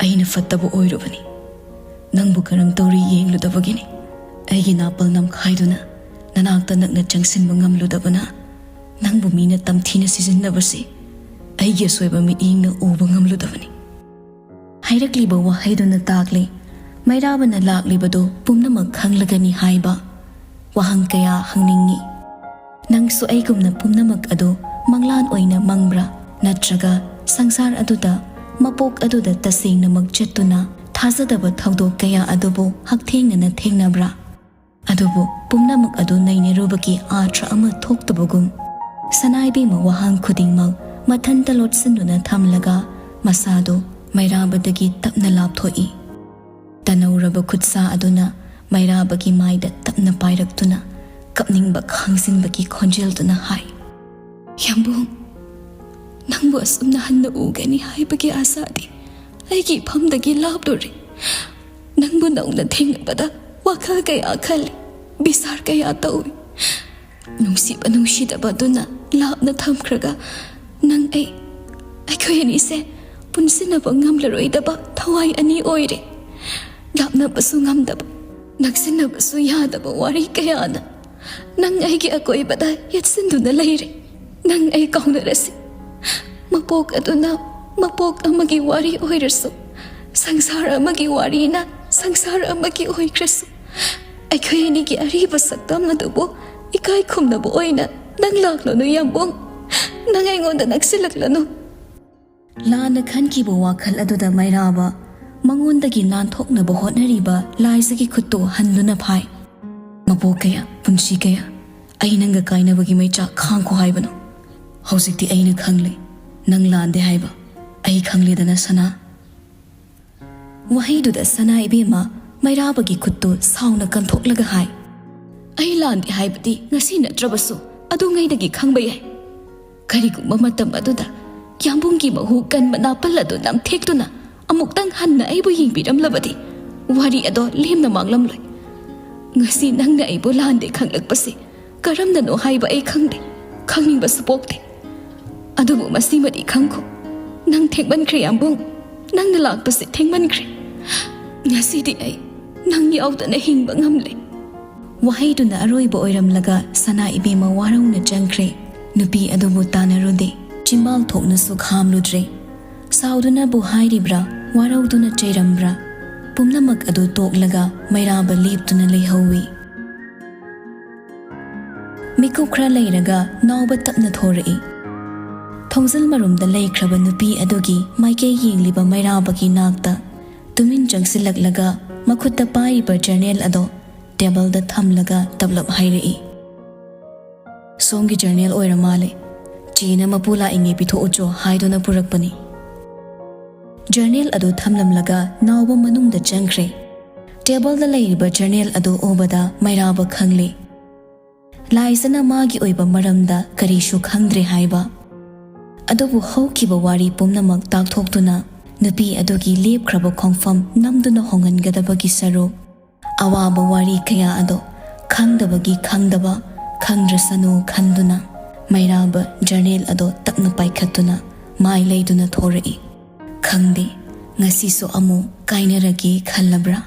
ꯑꯩꯅ ꯐꯠꯇꯕ ꯑꯣꯏꯔꯨꯕꯅꯤ꯫ ꯅꯪꯕꯨ ꯀꯔꯝ ꯇꯧꯔꯤ ꯌꯦꯡꯂꯨꯗꯕꯒꯤꯅꯤ꯫ ꯑꯩꯒꯤ ꯅꯥꯄꯜ ꯅꯝꯈꯥꯏꯗꯨꯅ ꯅꯅꯥꯛꯇ ꯅꯛꯅ ꯆꯪꯁꯤꯟꯕ ꯉꯝꯂꯨꯗꯕꯅ ꯅꯪꯕꯨ ꯃꯤꯅ ꯇꯝꯊꯤꯅ ꯁꯤꯖꯤꯟꯅꯕꯁꯤ ꯑꯩꯒꯤ ꯑꯁꯣꯏꯕ ꯃꯤꯠꯌꯦꯡꯅ ꯎꯕ ꯉꯝꯂꯨꯗꯕꯅꯤ꯫ ꯍꯥꯏꯔꯛꯂꯤꯕ ꯋꯥꯍꯩꯗꯨꯅ ꯇꯥꯛꯂꯤ, ꯃꯩꯔꯥꯕꯅ ꯂꯥꯛꯂꯤꯕꯗꯨ ꯄꯨꯝꯅꯃꯛ ꯈꯪꯂꯒꯅꯤ ꯍꯥꯏꯕ꯫ ꯋꯥꯍꯪ ꯀꯌꯥ ꯍꯪꯅꯤꯡꯏ꯫ ꯅꯪꯁꯨ ꯑꯩꯒꯨꯝꯅ ꯄꯨꯝꯅꯃꯛ ꯑꯗꯨ ꯃꯪꯂꯥꯟ ꯑꯣꯏꯅ ꯃꯪꯕ꯭ꯔꯥ? ꯅꯠꯇ꯭ꯔꯒ ꯁꯪꯁꯥꯔ ꯑꯗꯨꯗ ꯃꯄꯣꯛ ꯑꯗꯨꯗ ꯇꯁꯦꯡꯅꯃꯛ ꯆꯠꯇꯨꯅ ꯊꯥꯖꯗꯕ ꯊꯧꯗꯣꯛ ꯀꯌꯥ ꯑꯗꯨꯕꯨ ꯍꯛꯊꯦꯡꯅꯅ ꯊꯦꯡꯅꯕ꯭ꯔꯥ? ꯑꯗꯨꯕꯨ ꯄꯨꯝꯅꯃꯛ ꯑꯗꯨ ꯅꯩꯅꯔꯨꯕꯒꯤ ꯑꯥꯔꯊ ꯑꯃ ꯊꯣꯛꯇꯕꯒꯨꯝ, ꯁꯅꯥ ꯏꯕꯦꯝꯃ ꯋꯥꯍꯪ ꯈꯨꯗꯤꯡꯃꯛ ꯃꯊꯟꯇ ꯂꯣꯠꯁꯤꯟꯗꯨꯅ ꯊꯝꯂꯒ ꯃꯁꯥꯗꯨ ꯃꯩꯔꯥꯕꯗꯒꯤ ꯇꯞꯅ ꯂꯥꯞꯊꯣꯛꯏ꯫ ꯇꯅꯧꯔꯕ ꯈꯨꯠꯁꯥ ꯑꯗꯨꯅ ꯃꯩꯔꯥꯕꯒꯤ ꯃꯥꯏꯗ ꯇꯞꯅ ꯄꯥꯏꯔꯛꯇꯨꯅ ꯀꯞꯅꯤꯡꯕ ꯈꯥꯡꯖꯤꯟꯕꯒꯤ ꯈꯣꯟꯖꯦꯜꯗꯨꯅ ꯍꯥꯏ, "ꯌꯥꯝꯕꯨꯡ, ꯅꯪꯕꯨ ꯑꯁꯨꯝꯅ ꯍꯟꯅ ꯎꯒꯅꯤ ꯍꯥꯏꯕꯒꯤ ꯑꯥꯁꯥꯗꯤ ꯑꯩꯒꯤ ꯏꯐꯝꯗꯒꯤ ꯂꯥꯞꯂꯨꯔꯦ꯫ ꯅꯪꯕꯨ ꯅꯧꯅ ꯊꯦꯡꯅꯕꯗ ꯋꯥꯈꯜ ꯀꯌꯥ ꯈꯜꯂꯤ, ꯕꯤꯆꯥꯔ ꯀꯌꯥ ꯇꯧꯏ꯫ ꯅꯨꯡꯁꯤꯕ ꯅꯨꯡꯁꯤꯗꯕ ꯑꯗꯨꯅ ꯂꯥꯞꯅ ꯊꯝꯈ꯭ꯔꯒ ꯅꯪ ꯑꯩ, ꯑꯩꯈꯣꯏ ꯑꯅꯤꯁꯦ ꯄꯨꯟꯁꯤꯟꯅꯕ ꯉꯝꯂꯔꯣꯏꯗꯕ ꯊꯋꯥꯏ ꯑꯅꯤ ꯑꯣꯏꯔꯦ꯫ ꯂꯥꯞꯅꯕꯁꯨ ꯉꯝꯗꯕ, ꯅꯛꯁꯤꯟꯅꯕꯁꯨ ꯌꯥꯗꯕ ꯋꯥꯔꯤ ꯀꯌꯥꯅ ꯅꯪ ꯑꯩꯒꯤ ꯑꯀꯣꯏꯕꯗ ꯌꯦꯠꯁꯤꯟꯗꯨꯅ ꯂꯩꯔꯦ꯫ ꯅꯪ ꯑꯩ ꯀꯥꯎꯅꯔꯁꯤ꯫ ꯃꯄꯣꯛ ꯑꯗꯨꯅ ꯃꯄꯣꯛ ꯑꯃꯒꯤ ꯋꯥꯔꯤ ꯑꯣꯏꯔꯁꯨ, ꯁꯪꯁꯥꯔ ꯑꯃꯒꯤ ꯋꯥꯔꯤꯅ ꯁꯪꯁꯥꯔ ꯑꯃꯒꯤ ꯑꯣꯏꯈ꯭ꯔꯁꯨ, ꯑꯩꯈꯣꯏ ꯑꯅꯤꯒꯤ ꯑꯔꯤꯕ ꯁꯛꯇꯝ ꯑꯗꯨꯕꯨ ꯏꯀꯥꯏ ꯈꯨꯝꯅꯕ ꯑꯣꯏꯅ ꯅꯪ ꯂꯥꯛꯂꯅꯨ, ꯌꯥꯝꯕꯨꯡ꯫ ꯅꯪ ꯑꯩꯉꯣꯟꯗ ꯅꯛꯁꯤꯜꯂꯛꯂꯅꯨ꯫" ꯂꯥꯟꯅ ꯈꯟꯈꯤꯕ ꯋꯥꯈꯜ ꯑꯗꯨꯗ ꯃꯩꯔꯥꯕ ꯃꯉꯣꯟꯗꯒꯤ ꯅꯥꯟꯊꯣꯛꯅꯕ ꯍꯣꯠꯅꯔꯤꯕ ꯂꯥꯏꯖꯒꯤ ꯈꯨꯠꯇꯨ ꯍꯟꯗꯨꯅ ꯐꯥꯏ꯫ "ꯃꯄꯣꯛ ꯀꯌꯥ, ꯄꯨꯟꯁꯤ ꯀꯌꯥ ꯑꯩ ꯅꯪꯒ ꯀꯥꯏꯅꯕꯒꯤ ꯃꯩꯆꯥꯛ ꯈꯥꯡꯈꯣ ꯍꯥꯏꯕꯅꯣ? ꯍꯧꯖꯤꯛꯇꯤ ꯑꯩꯅ ꯈꯪꯂꯦ, ꯅꯪ ꯂꯥꯟꯗꯦ ꯍꯥꯏꯕ ꯑꯩ ꯈꯪꯂꯦꯗꯅ, ꯁꯅꯥ?" ꯋꯥꯍꯩꯗꯨꯗ ꯁꯅꯥ ꯏꯕꯦꯝꯃ ꯃꯩꯔꯥꯕꯒꯤ ꯈꯨꯠꯇꯨ ꯁꯥꯎꯅ ꯀꯟꯊꯣꯛꯂꯒ ꯍꯥꯏ, "ꯑꯩ ꯂꯥꯟꯗꯦ ꯍꯥꯏꯕꯗꯤ ꯉꯁꯤ ꯅꯠꯇ꯭ꯔꯕꯁꯨ ꯑꯗꯨꯉꯩꯗꯒꯤ ꯈꯪꯕ ꯌꯥꯏ꯫ ꯀꯔꯤꯒꯨꯝꯕ ꯃꯇꯝ ꯑꯗꯨꯗ ꯌꯥꯝꯕꯨꯡꯒꯤ ꯃꯍꯨ ꯀꯟꯕ ꯅꯥꯄꯜ ꯑꯗꯨ ꯅꯝꯊꯦꯛꯇꯨꯅ ꯑꯃꯨꯛꯇꯪ ꯍꯟꯅ ꯑꯩꯕꯨ ꯌꯦꯡꯕꯤꯔꯝꯂꯕꯗꯤ ꯋꯥꯔꯤ ꯑꯗꯣ ꯂꯦꯝꯅ ꯃꯥꯡꯂꯝꯂꯣꯏ꯫ ꯉꯁꯤ ꯅꯪꯅ ꯑꯩꯕꯨ ꯂꯥꯟꯗꯦ ꯈꯪꯂꯛꯄꯁꯦ ꯀꯔꯝꯅꯅꯣ ꯍꯥꯏꯕ ꯑꯩ ꯈꯪꯗꯦ, ꯈꯪꯅꯤꯡꯕꯁꯨ ꯄꯣꯛꯇꯦ꯫ ꯑꯗꯨꯕꯨ ꯃꯁꯤꯃꯗꯤ ꯈꯪꯈꯣ, ꯅꯪ ꯊꯦꯡꯃꯟꯈ꯭ꯔꯦ, ꯌꯥꯝꯕꯨꯡ꯫ ꯅꯪꯅ ꯂꯥꯛꯄꯁꯦ ꯊꯦꯡꯃꯟꯈ꯭ꯔꯦ꯫ ꯉꯁꯤꯗꯤ ꯑꯩ ꯅꯪ ꯌꯥꯎꯗꯅ ꯍꯤꯡꯕ ꯉꯝꯂꯦ꯫" ꯋꯥꯍꯩꯗꯨꯅ ꯑꯔꯣꯏꯕ ꯑꯣꯏꯔꯝꯂꯒ ꯁꯅꯥ ꯏꯕꯦꯝꯃ ꯋꯥꯔꯧꯅ ꯆꯪꯈ꯭ꯔꯦ꯫ ꯅꯨꯄꯤ ꯑꯗꯨꯕꯨ ꯇꯥꯟꯅꯔꯨꯗꯦ꯫ ꯆꯤꯝꯕꯥꯜ ꯊꯣꯛꯅꯁꯨ ꯈꯥꯝꯂꯨꯗ꯭ꯔꯦ꯫ ꯁꯥꯎꯗꯨꯅꯕꯨ ꯍꯥꯏꯔꯤꯕ꯭ꯔꯥ, ꯋꯥꯔꯧꯗꯨꯅ ꯆꯩꯔꯝꯕ꯭ꯔꯥ, ꯄꯨꯝꯅꯃꯛ ꯑꯗꯨ ꯇꯣꯛꯂꯒ ꯃꯩꯔꯥꯕ ꯂꯦꯞꯇꯨꯅ ꯂꯩꯍꯧꯏ꯫ ꯃꯤꯀꯨꯞ ꯈꯔ ꯂꯩꯔꯒ ꯅꯥꯎꯕ ꯇꯞꯅ ꯊꯣꯔꯛꯏ꯫ ꯊꯣꯡꯖꯤꯜ ꯃꯔꯨꯝꯗ ꯂꯩꯈ꯭ꯔꯕ ꯅꯨꯄꯤ ꯑꯗꯨꯒꯤ ꯃꯥꯏꯀꯩ ꯌꯦꯡꯂꯤꯕ ꯃꯩꯔꯥꯕꯒꯤ ꯅꯥꯛꯇ ꯇꯨꯃꯤꯟ ꯆꯪꯁꯤꯜꯂꯛꯂꯒ ꯃꯈꯨꯠꯇ ꯄꯥꯏꯔꯤꯕ ꯖꯔꯅꯦꯜ ꯑꯗꯣ ꯇꯦꯕꯜꯗ ꯊꯝꯂꯒ ꯇꯞꯂꯞ ꯍꯥꯏꯔꯛꯏ, "ꯁꯣꯝꯒꯤ ꯖꯔꯅꯦꯜ ꯑꯣꯏꯔ ꯃꯥꯜꯂꯦ꯫ ꯆꯦꯅ ꯃꯄꯨ ꯂꯥꯛꯏꯉꯩ ꯄꯤꯊꯣꯛꯎꯆꯣ ꯍꯥꯏꯗꯨꯅ ꯄꯨꯔꯛꯄꯅꯤ꯫" ꯖꯔꯅꯦꯜ ꯑꯗꯨ ꯊꯝꯂꯝꯂꯒ ꯅꯥꯎꯕ ꯃꯅꯨꯡꯗ ꯆꯪꯈ꯭ꯔꯦ꯫ ꯇꯦꯕꯜꯗ ꯂꯩꯔꯤꯕ ꯖꯔꯅꯦꯜ ꯑꯗꯨ ꯎꯕꯗ ꯃꯩꯔꯥꯕ ꯈꯪꯂꯦ꯫ ꯂꯥꯏꯖꯅ ꯃꯥꯒꯤ ꯑꯣꯏꯕ ꯃꯔꯝꯗ ꯀꯔꯤꯁꯨ ꯈꯪꯗ꯭ꯔꯦ ꯍꯥꯏꯕ꯫ ꯑꯗꯨꯕꯨ ꯍꯧꯈꯤꯕ ꯋꯥꯔꯤ ꯄꯨꯝꯅꯃꯛ ꯇꯥꯛꯊꯣꯛꯇꯨꯅ ꯅꯨꯄꯤ ꯑꯗꯨꯒꯤ ꯂꯦꯞꯈ꯭ꯔꯕ ꯈꯣꯡꯐꯝ ꯅꯝꯗꯨꯅ ꯍꯣꯡꯍꯟꯒꯗꯕꯒꯤ ꯁꯔꯨꯛ, ꯑꯋꯥꯕ ꯋꯥꯔꯤ ꯀꯌꯥ ꯑꯗꯣ ꯈꯪꯗꯕꯒꯤ ꯈꯪꯗꯕ, ꯈꯪꯗ꯭ꯔꯁꯅꯨ ꯈꯟꯗꯨꯅ ꯃꯩꯔꯥꯕ ꯖꯔꯅꯦꯜ ꯑꯗꯣ ꯇꯞꯅ ꯄꯥꯏꯈꯠꯇꯨꯅ ꯃꯥꯏ ꯂꯩꯗꯨꯅ ꯊꯣꯔꯛꯏ꯫ "ꯈꯪꯗꯦ, ꯉꯁꯤꯁꯨ ꯑꯃꯨꯛ ꯀꯥꯏꯅꯔꯒꯦ ꯈꯜꯂꯕ꯭ꯔꯥ?"